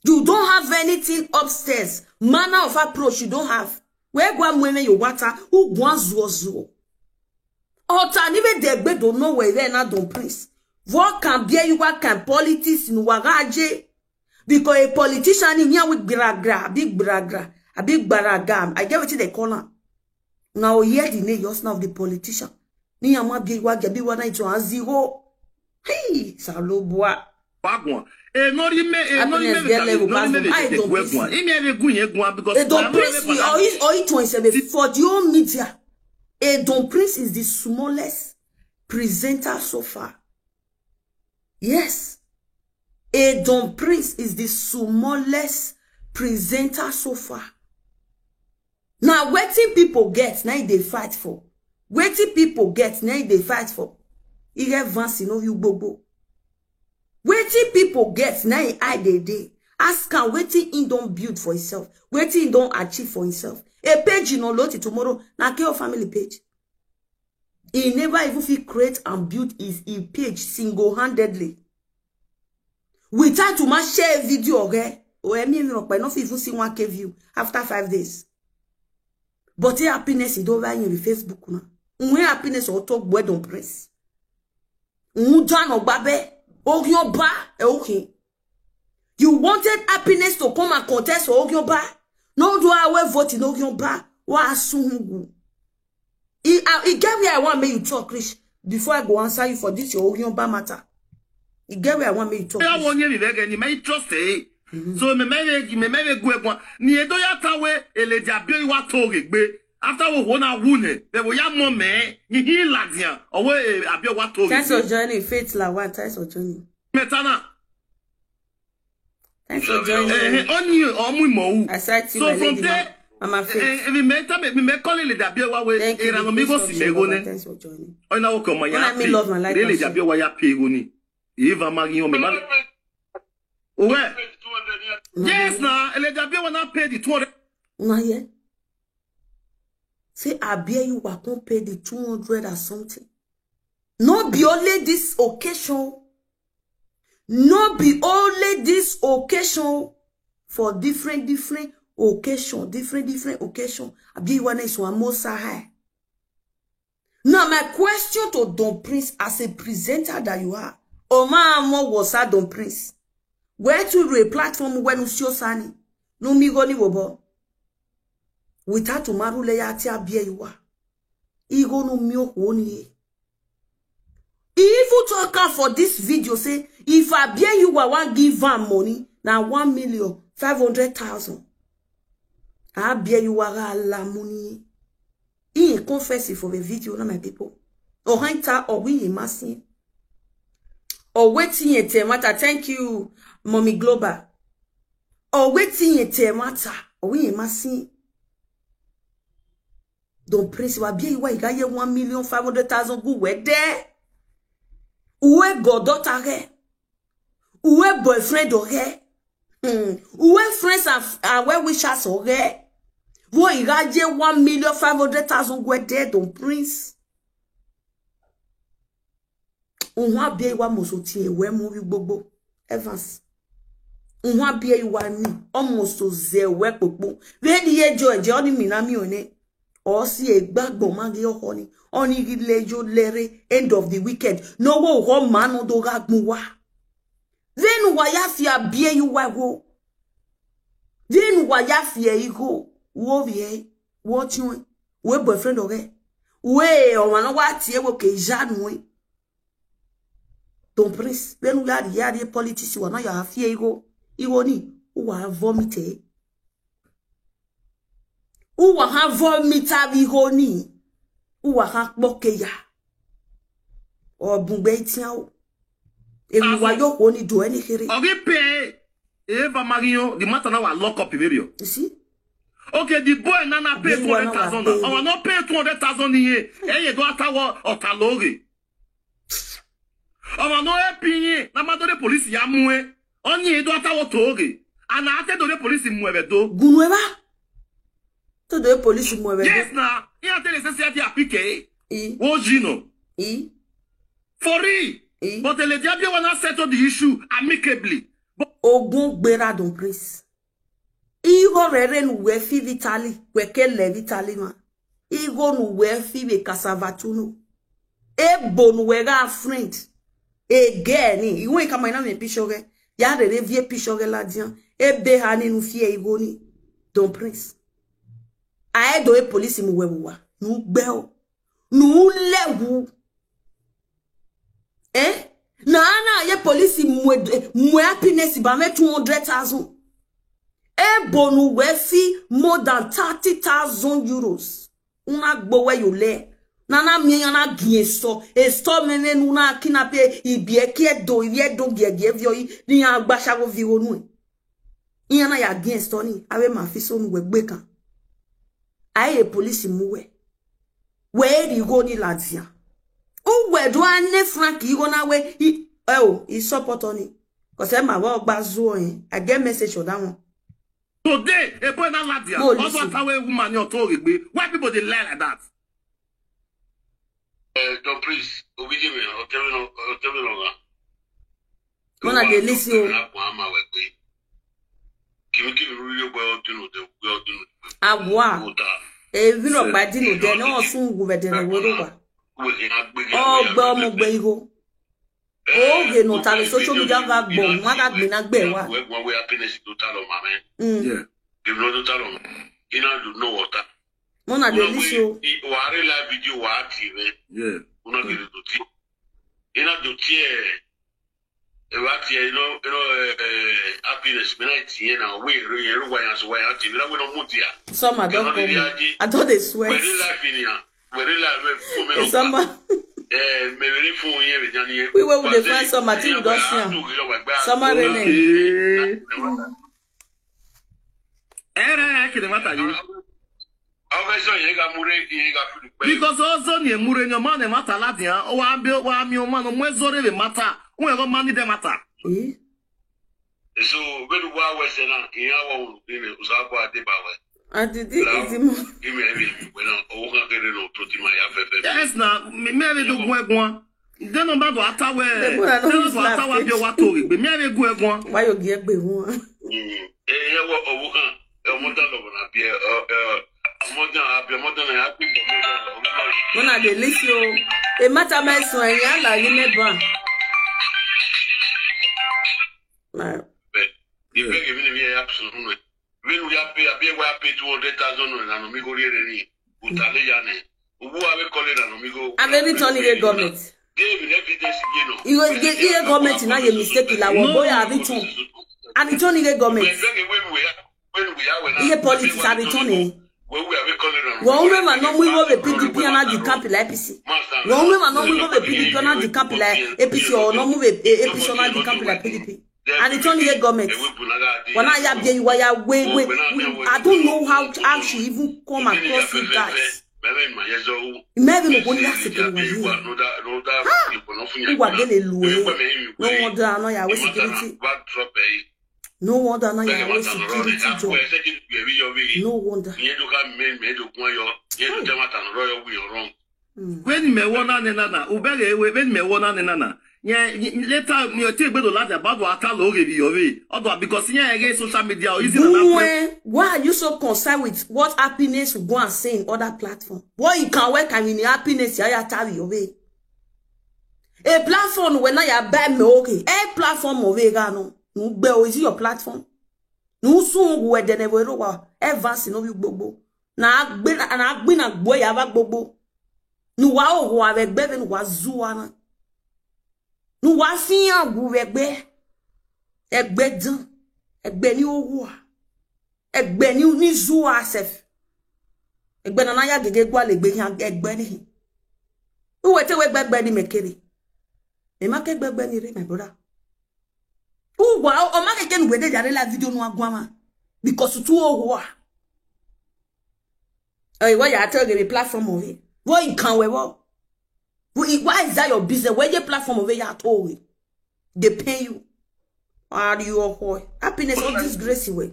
You don't have anything upstairs. Manner of approach you don't have. Where go am when you water? Who go zuo zuo? Ota ni ve de gbe do no we ve na don prince. What can be you what can politics in wagaje? Because a politician in here with gragra, big gragra, a big baraga. I get what they call am. Now hear the name just now of the politician. Ni ama bi wa ge bi wa na ito azigo. Hey, salobwa. Bagwan. E no ri me, e no ri me Happiness get level, no ri me Bagwan. I de don't gwe miss gwan. you. Imi e gun ye gwan because E don prince mi or it or it one seven for the whole media. E don prince is the smallest presenter so far. Yes. E don prince is the smallest presenter so far. Now wetin people get now they fight for. Wetin people get now they fight for. Ige vansi no you gbogbo. Wetin people get now I dey dey. Ask am wetin he don build for himself. Wetin he don achieve for himself. A page no lot tomorrow na K O family page. He never even fit create and build his, his page single-handedly. Without to ma share video okay. O emi mi okpa no fit even see one K view after five days. But the happiness is over in the Facebook now. When happiness or talk boy don't press. Unja no gbabe. Ogyoba e okay. You wanted happiness to come and contest for Ogyoba. No do away vote in Ogyoba. Wa asungu. I, I, I get where I want me you talk, Rich. Before I go answer you for this your Ogyoba matter. I get where I want me you talk. Ya Rich. wo nye mi ve ge ni me trust e. So me me ve me me ve gwe gwan. Ni e do ya ta we e le ja bi wa to ge gbe. After wo wo na wu ne. Be wo ya mo me. Ni hi la dia. O we e abi wa to ge. Thanks for joining, Faith Lawan. Thanks for joining. Metana. Thanks for joining. Eh, eh, oni o mu mo u. I cite you, So my from lady, there, Mama Faith. Eh, eh, mi me ta me mi me call le da bi wa we. Thank you. Era no mi go si me go ne. Thanks for joining. Ona wo ko ma ya. Ona mi love my life Le le also. da bi wa ya pe go ni. Eva ma yin o me ma. Owe. Yes na, e le da bi wa na pay the two hundred. Una hear? Say Abie you wa come pay the two hundred or something. No be only this occasion. No be only this occasion for different, different occasion, different, different occasion. Abie you wanna is one more high. Now my question to Don Prince as a presenter that you are, Oma Amo was a Don Prince. Where to a platform when you see Sani? No mi go ni wobo. Without tomorrow lay ati Abie you are. Igo no mi o ni. Even talk am for this video say if Abie you are one give am money na one million five hundred thousand. Abie you are la money. He confess it for the video, not my people. Or hanta or we in massing. Or waiting yet matter. Thank you, Mommy Global. Or waiting yet matter. Or we in massing. Don Prince wa bi wa iga ye one million five hundred thousand gu we de. Uwe goddaughter ge. Uwe boyfriend oge. Hmm. Uwe friends and, and well wishers oge. Wo iga ye one million five hundred thousand gu we de Don Prince. Unwa bi wa mo so ti e we mo wi gbogbo. Evans. Nwa bie iwa ni, almost to ze we popo. Ve di ye jo je oni mi na mi one. O si e gbagbo ma gi oko ni. Oni gi le jo lere, end of the weekend. No wo ho ma no do ga gbun wa. Ve nu wa ya fi a bie iwa wo. Ve nu wa ya fi e iho. Wo vi e. Wo ti un. We boyfriend oge. We o ma no wa ti e wo ke ja nu e. Don Prince, ve nu ya di ya di politics wa na ya fi e iho. Iho ni. U wa vomit e. U wa ha vomit a vi iho ni. U wa ha poke ya. O bungbe itian o. E wa yo ko ni do any here. Oge pay. Eva Mario, the matter now I lock up in area. You see? Okay, the boy nana pay Then two hundred thousand. Our not pay two hundred thousand in here. Eh, you don't have to or taloge. Our no help in here. Na madore police ya mue. Only you don't have to oge. And I tell the police in Muevedo. Gunueva. To the police in Muevedo. Yes, now. You tell the society apike. E. Wojino. E. For real. E. But the lady Abia wanna settle the issue amicably. But Ogun gbera Don Prince. Iho rere nu we fi Vitali, we ke le Vitali ma. Iho nu we fi ve cassava tuno. E bo nu we ga friend. Again, iwe ka ma ina me picture ge. Ya rere vie picture ge la dian. E be ha ni nu fi e iho ni. Don Prince. A e do e police mu we wa. Nu gbe o. Nu le wu. Eh? Na na ye police mwe mwe happiness ba me two hundred thousand. E bo nu we fi more than thirty thousand euros. Una gbo we yo le. Na na mi ya na gien so. E store me me nu na kina pe ibi e ke do ibi e do gie gie vio i ni ya gba shago vi onu. Iya na ya gien store ni. Awe ma fi so nu we gbe kan. Aye police mu we. We ri go ni ladia. U we do ane Frank igo na we i eh o i support oni. Cause e ma wo gba zuo yin. I get message for that one. Today, a boy na ladia. Mo Also listen. Tawe woman ni oto regbe. Why people dey lie like that? Eh, Don Prince, Obidimi, Otewino, Otewino. Mona dey listen o. Kimi kimi ruri yo boy odinu de we odinu. Agwa. Uta. E vino Sir. Gba dinu de no sun gu be de ne wo do wa. We ke na gbe. O gbe omo gbe iho. Oge no ta le social media ga gbo, wa ga gbe na gbe wa. We we happiness do ta lo ma me. Mm. Yeah. Give no do ta lo. Ina do no water. Mona dey listen o. Wa re live video wa ti re. Yeah. Una ke do ti. Ina do ti e. E wa ti e, you know, you know, eh, eh, happiness me na ti e na we re, re wa ya so wa ya ti. Me na we no mu dia. Summer don come. I don dey sweat. We dey live in here. We dey live, we fun me no. Summer. Eh, me very fun here, we dey here. We wey we dey find summer, till we don see am. Summer rain. Eh. Era ya kede mata yi. Because also ni emure ni o ma ne mata la dia. O wa bi o wa mi o ma no mwe zore le mata. Unwe go mani de mata. Eh? So when wa we se na iya wa ulu ni ne usabo ade ba we. Adidi izimo. Give me every when o kan kere no to ti ma ya fe fe. Yes na, me me do gwe gwa. Deno ba do atawe. Deno ba do atawa bi o wa to gbe. Me re gu egun. Why you get gbe won? Eh, eh, wo owo kan. E mo da lo na bi e. Eh, mo da abi mo da na ya ku. Mona dey listen o. E matter my so en ya la yi me ba. Na. Ibe ke mi ni bi e ya so nu. When we are pay, I pay, we are pay two hundred thousand no, na no mi go re re ni. Utale ya ne. Ubu ave kole na no mi go. Ave return ihe government. They will evidence ye no. Ihe government na ye mistake la wo boy a return. A return ihe government. Ihe politics a return eh. Wo nwe ma no mu iwo be P D P na di camp la A P C. Wo nwe ma no mu iwo be P D P na di camp la A P C or no mu be A P C na di camp la P D P. And it's only a government. When I have you, why I wait, wait, wait. I don't know how how she even come across you guys. Maybe no one has to tell me. Who are they low? No wonder I know you have security. No wonder I know you have security job. No wonder. When me wona ne nana, ubere ewe, when me wona ne nana. Yeah, later you take to last about what I love you. Although because yeah, again social media or easy than that. Why are you so concerned with what Happiness will go and say in other platform? What you can work and in Happiness, ya ya tell you. A platform when I buy me okay. A platform of Vega no. No, but is your platform? No soon where the never wa. Evans no you gbogbo. Na agbe na agbe na gbo ya ba gbogbo. No wa o wa ve gbe ve no wa zuwa na. No wa fi an gu ve gbe. Egbe dan. Egbe ni owo a. Egbe ni ni zuwa sef. Egbe na na ya gege gwa le gbe yan egbe ni. Uwe te we gbegbe ni mekere. E ma ke gbegbe ni re, my brother. Uwa o ma ke ken we de jare la video no agwa ma. Because tu owo a. Hey, what you tell the platform of it? What you can we what? Why is that your business? Where your platform of it at all? They pay you. Are you a boy? Happiness or disgrace way.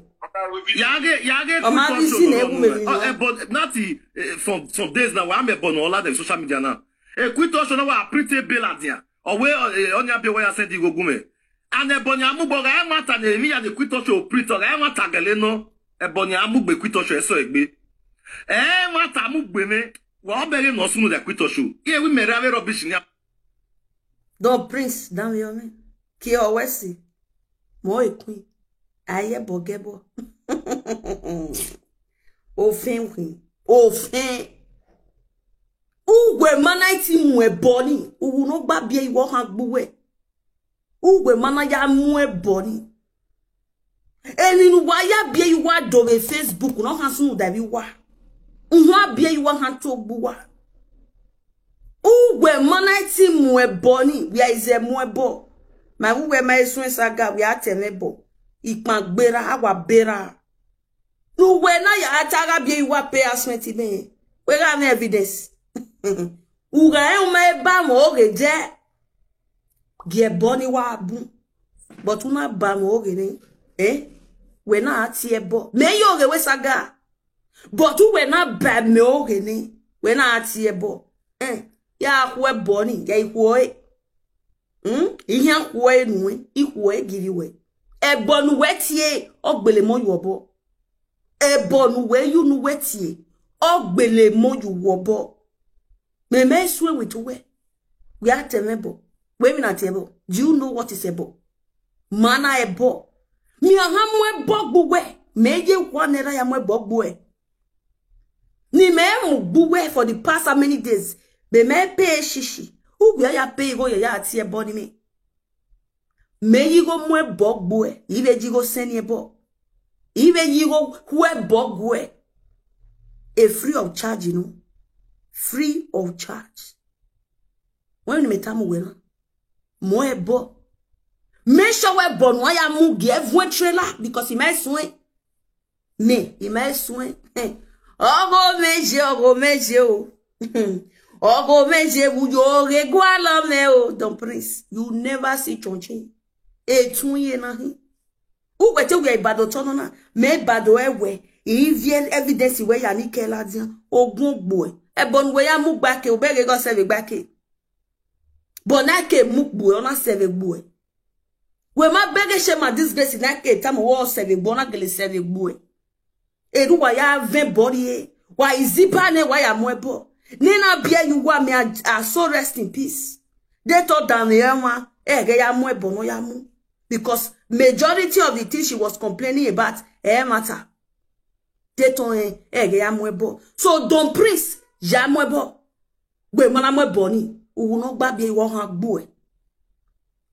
Yage, yage, Ọmọ quick Bisi question, na no, ewu no, memi no. no. Uh, uh, but not the, uh, some some days now. I'm a bono all the social media now. A quick question now. I print a bill at there. Or where uh, on your bill where I send you go gume. And a bonya mubo ga mata ne mi ya the quick question print or ga mata gale no. A bonya mugbe quick question so egbe. Eh, mata mugbe me. Wa obere no sunu the quick question. Here we may have rubbish in ya. Don Prince, down your man. Ki o wesi. Mo e queen. Aye bogebo. Ofin queen. Ofin. Ugwe mana iti mu eboni. Uwu no gba bie iwo ha gbuwe. Ugwe mana ya mu eboni. Eni nu wa ya bie iwa do ve Facebook no ha sunu da bi wa. Nwa bie iwa ha to gbuwa. Ugwe mana iti mu eboni. Where is a mu ebo? Ma ugwe ma esu esaga we ateme bo. Ipan gbera awa bera. No we na ya ataga bie iwa pay asmeti me. We ga na evidence. Uga e uma e ba mo oge je. Gie boni wa bu. But una ba mo oge ni. Eh? We na ati ebo. Me yo oge we saga. But we na ba me oge ni. We na ati ebo. Eh? Ya kwe boni. Ya ikwo e. Hmm? Ihe akwo enu e. Ikwo e giri we. Ebo nu we tie. Ogbele mo yo obo. Ebo nu we yu nu we tie. Ogbele mo yu wo bo. Me me sue with we. We are temebo. We mi na temebo. Do you know what is ebo? Mana ebo. Mi aha mu ebo gbuwe. Me ye kwa nera ya mu ebo gbuwe. Ni me mu gbuwe for the past how many days. Be me pay shishi. Ugwe ya pay go ya ya ti ebo ni me. Me yi go mu ebo gbuwe. Ibe ji go send ebo. Ibe yi go ku ebo gbuwe. A free of charge, you know. Free of charge. When me tamu wena. Mo ebo. Me sure we ebo no ya mu gi evu trailer because he might swing. Me, he might swing. Ogo meje, ogo meje o. Ogo meje bu yo re gwa lo me o. Don Prince, you never see chonche. E tun ye na hin. Ugwe te we ibado tono na. Me ibado ewe. Ivie evidence we ya ni ke la dia. Ogun gbo e. Ebo nu we ya mu gba ke, obere go se ve gba ke. Bo na ke mu gbo e, ona se ve gbo e. We ma bege she ma disgrace na ke tamu wo se ve gbo na gele se ve gbo e. Eru wa ya ve body e. Wa izipa ne wa ya mu ebo. Ni na bie you wa me a, a so rest in peace. They thought down here one. Eh, ge ya mu ebo no ya mu. Because majority of the things she was complaining about, eh, matter. They thought eh, eh, ge ya mu ebo. So Don Prince, ya mu ebo. We mana mu ebo ni. Uwu no gba bie iwo ha gbu e.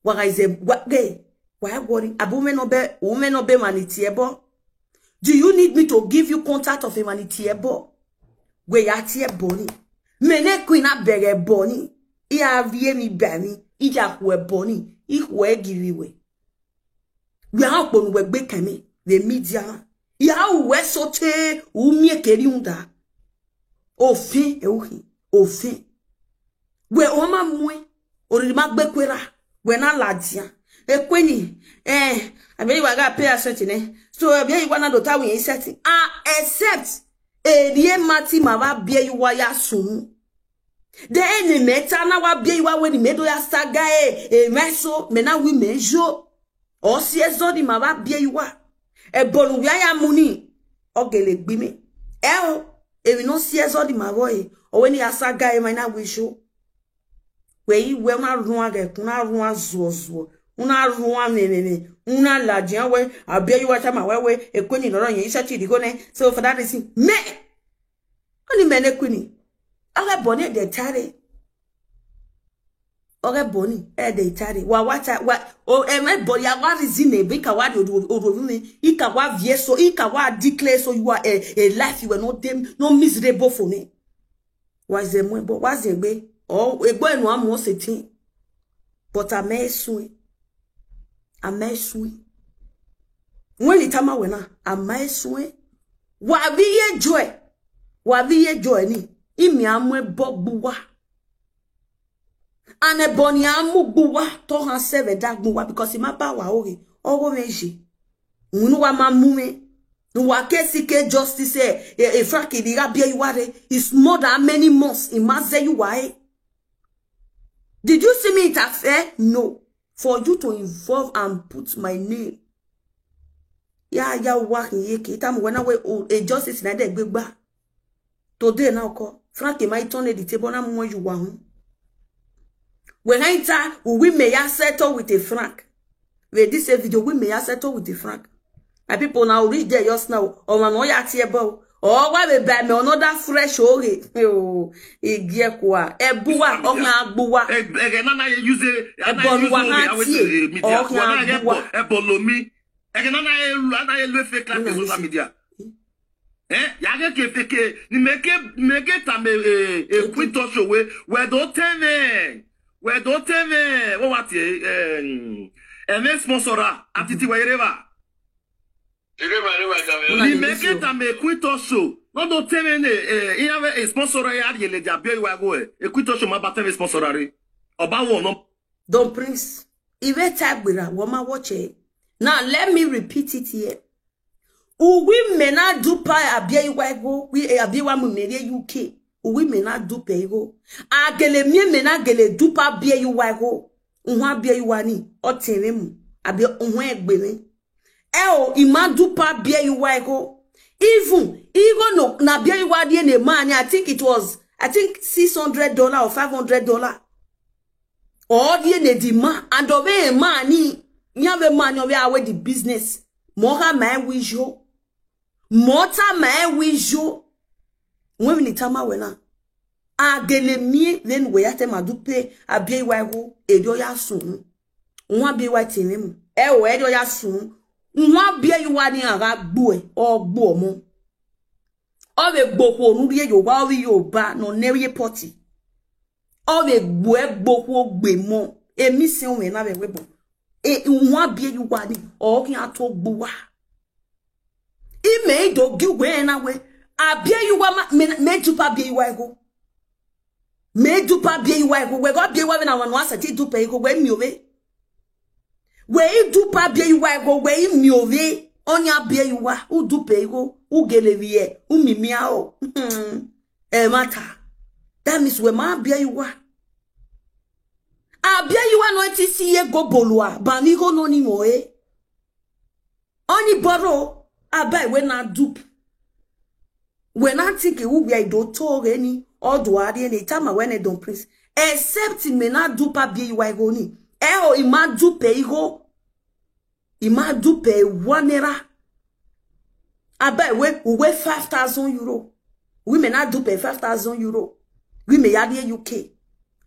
Wa ga ize wa ge. Wa worry. Abu me no be, u me no be maniti ebo. Do you need me to give you contact of a maniti ebo? We ya ti ebo ni. Me ne queen a bere ebo ni. I a vie mi be ni. I ya ku ebo ni. I ku e giri we. We a okponu we gbe kemi. We media. Ya u we so te u mi e keri unda. Ofin e uhi. Ofin. We o ma mu e. Oriri ma gbe kwera. We na ladia. E kweni. Eh, abi wa ga pay asset ne. So abi wa na do ta we set. Ah, except e die mati ma ba bie you wa ya sun. De ene meta na wa bie iwa we ni medo ya saga e, e meso, me na wi mejo. O si ezo di ma wa bie iwa. E bonu wi aya muni. O gele gbi me. E o, e wi no si ezo di ma wo e. O we ni ya saga e ma na wi jo. We yi we una run age, una run azuozuo. Una run amememe. Una la dia we, abie iwa ta ma we we, e kweni noro yen isa ti di go ne. So for that reason, me. Oni me ne kweni. Age boni de tare. Age boni e de tare. Wa wa ta wa o e me boni a wa reason e bi ka wa di odo odo mi. I ka wa vie so, i ka wa declare so you are a, a life you were not dem, no miserable for me. Wa ze mo bo wa ze gbe. O egbo enu amu o se tin. But a me sun. A me sun. When it ama we na, a me sun. Wa vi ye joy. Wa vi ye joy ni. Imi amwe bogbuwa. Ane boni amu gbuwa to han seve da gbuwa because ima ba wa oge. Ogo meji. Unu wa ma mu me. Nu wa kesi ke justice e, e, e Frank di ga bie iwa re. It's more than many months. Ima ze iwa e. Did you see me interfere? No. For you to involve and put my name. Ya ya wa ye ke. Ita mo wena we o e justice na de gbegba. Today now ko. Frank e ma turn the table na mo you wa hun. When I enter, we may ya settle with a Frank. With this video, we may ya settle with a Frank. My people now reach there just now. O ma no ya tie bo. O wa be ba me another fresh oge. O igie kwa. E buwa, o na buwa. E e na na use e na use oge away to the media. Wa na e bo e bo lo mi. E na na e na e lo fake like social media. Eh, ya ge ke fake ni make make ta me e e quit show we we do teme. We do teme. What what e e me sponsora atiti we reva. Ni make ta me quit show. No do teme ne e ya we sponsora ya ye le ja be wa go e. E quit show ma ba teme sponsora re. Oba wo no. Don Prince. Ive tagbera wo ma watch e. Now let me repeat it here. Uwi me na dupa abie iwa ego, wi abie wa mu me re U K. Uwi me na dupe ego. Agele mie me na gele dupa abie iwa ego. Unwa abie iwa ni, o tere mu. Abie unwa egbe me. E o, ima dupa abie iwa ego. Even, even no, na abie iwa die ne man, I think it was, I think six hundred dollar or five hundred dollar. Or die ne di man, and ove e man ni, nya ve man ni ove awe di business. Mo ha ma e wi jo. Mo ta ma e wi jo. When we ni ta ma we na. Agele mie, then we ya te ma dupe, abie iwa ego, e dio ya sun. Unwa abie iwa ti ne mu. E o, e dio ya sun. Unwa abie iwa ni a ga gbu e, o gbu omo. O ve gbo kwo nu rie yo wa, o vi yo ba, no ne ye poti. O ve gbo e gbo kwo gbe mo. E mi se o me na ve we bo. E unwa abie iwa ni, o ki a to gbuwa. I me do gi we na we. Abie iwa ma, me, me dupa abie iwa ego. Me dupa abie iwa ego. We go abie iwa ve na wa no asa ti dupe ego we mi ove. We i dupa abie iwa ego, we i mi ove. Onya abie iwa, u dupe ego, u gele vie, u mi mi a o. E mata. That means we ma abie iwa. Abie iwa no ti si ye go bolua, ba ni go no ni mo e. Oni boro, abai we na dupe. We na think e u we do to re ni, o do ari ni, ta ma we ne Don Prince. Except me na dupa abie iwa ego ni. E o, ima dupe igo. Ima dupe wa naira. Abai we, uwe five thousand euro. We me na dupe five thousand euro. We me ya die U K.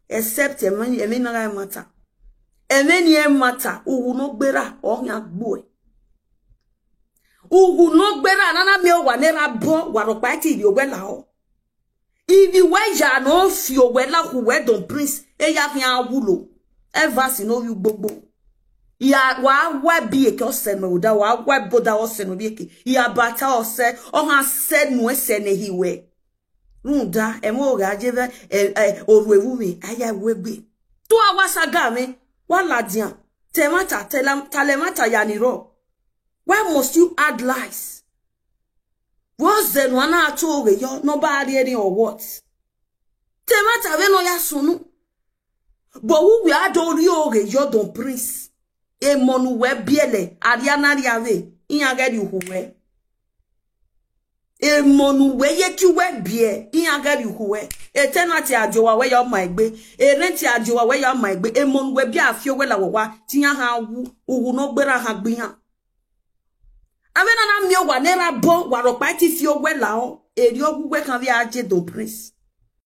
Except e me, e me na ga mata. E me ni e mata, uwu no gbera, o nya gbu e. Uwu no gbera, na na me o wa naira bo, wa ro pa ti ri owe la o. Ivi we ya no fi owe la ku we Don Prince, e ya fi awulo. Ever si no yu gbogbo. Ya wa wa bi eke ose no da, wa wa bo da ose no bi eke. Ya bata ose, o ha se nu ese ne hiwe. Runda, e mo ga je ve, e, e, oru ewu mi, aya ewu egbe. Tu awa saga mi, wa la dia. Te mata, te la, ta le mata ya ni ro. Why must you add lies? Wo ze no ana ato oge yo, no ba ari eri or what? Te mati ave no ya sunu. But who we are do ri oge yo don prince. Emmanuel Biele, Ariana Riave, Inyageri Uwe. Emmanuel ye ki we bie, Inyageri Uwe. Eternity ajowa we yo ma egbe. Erenti ajowa we yo ma egbe. Emmanuel bia afio we la wa. Tinya ha wu, uwu no gbera ha gbiyan. Ave na na mi o wa nera bo, wa ro pa ti fi o we la o. Eri o wu we kan vi aje don prince.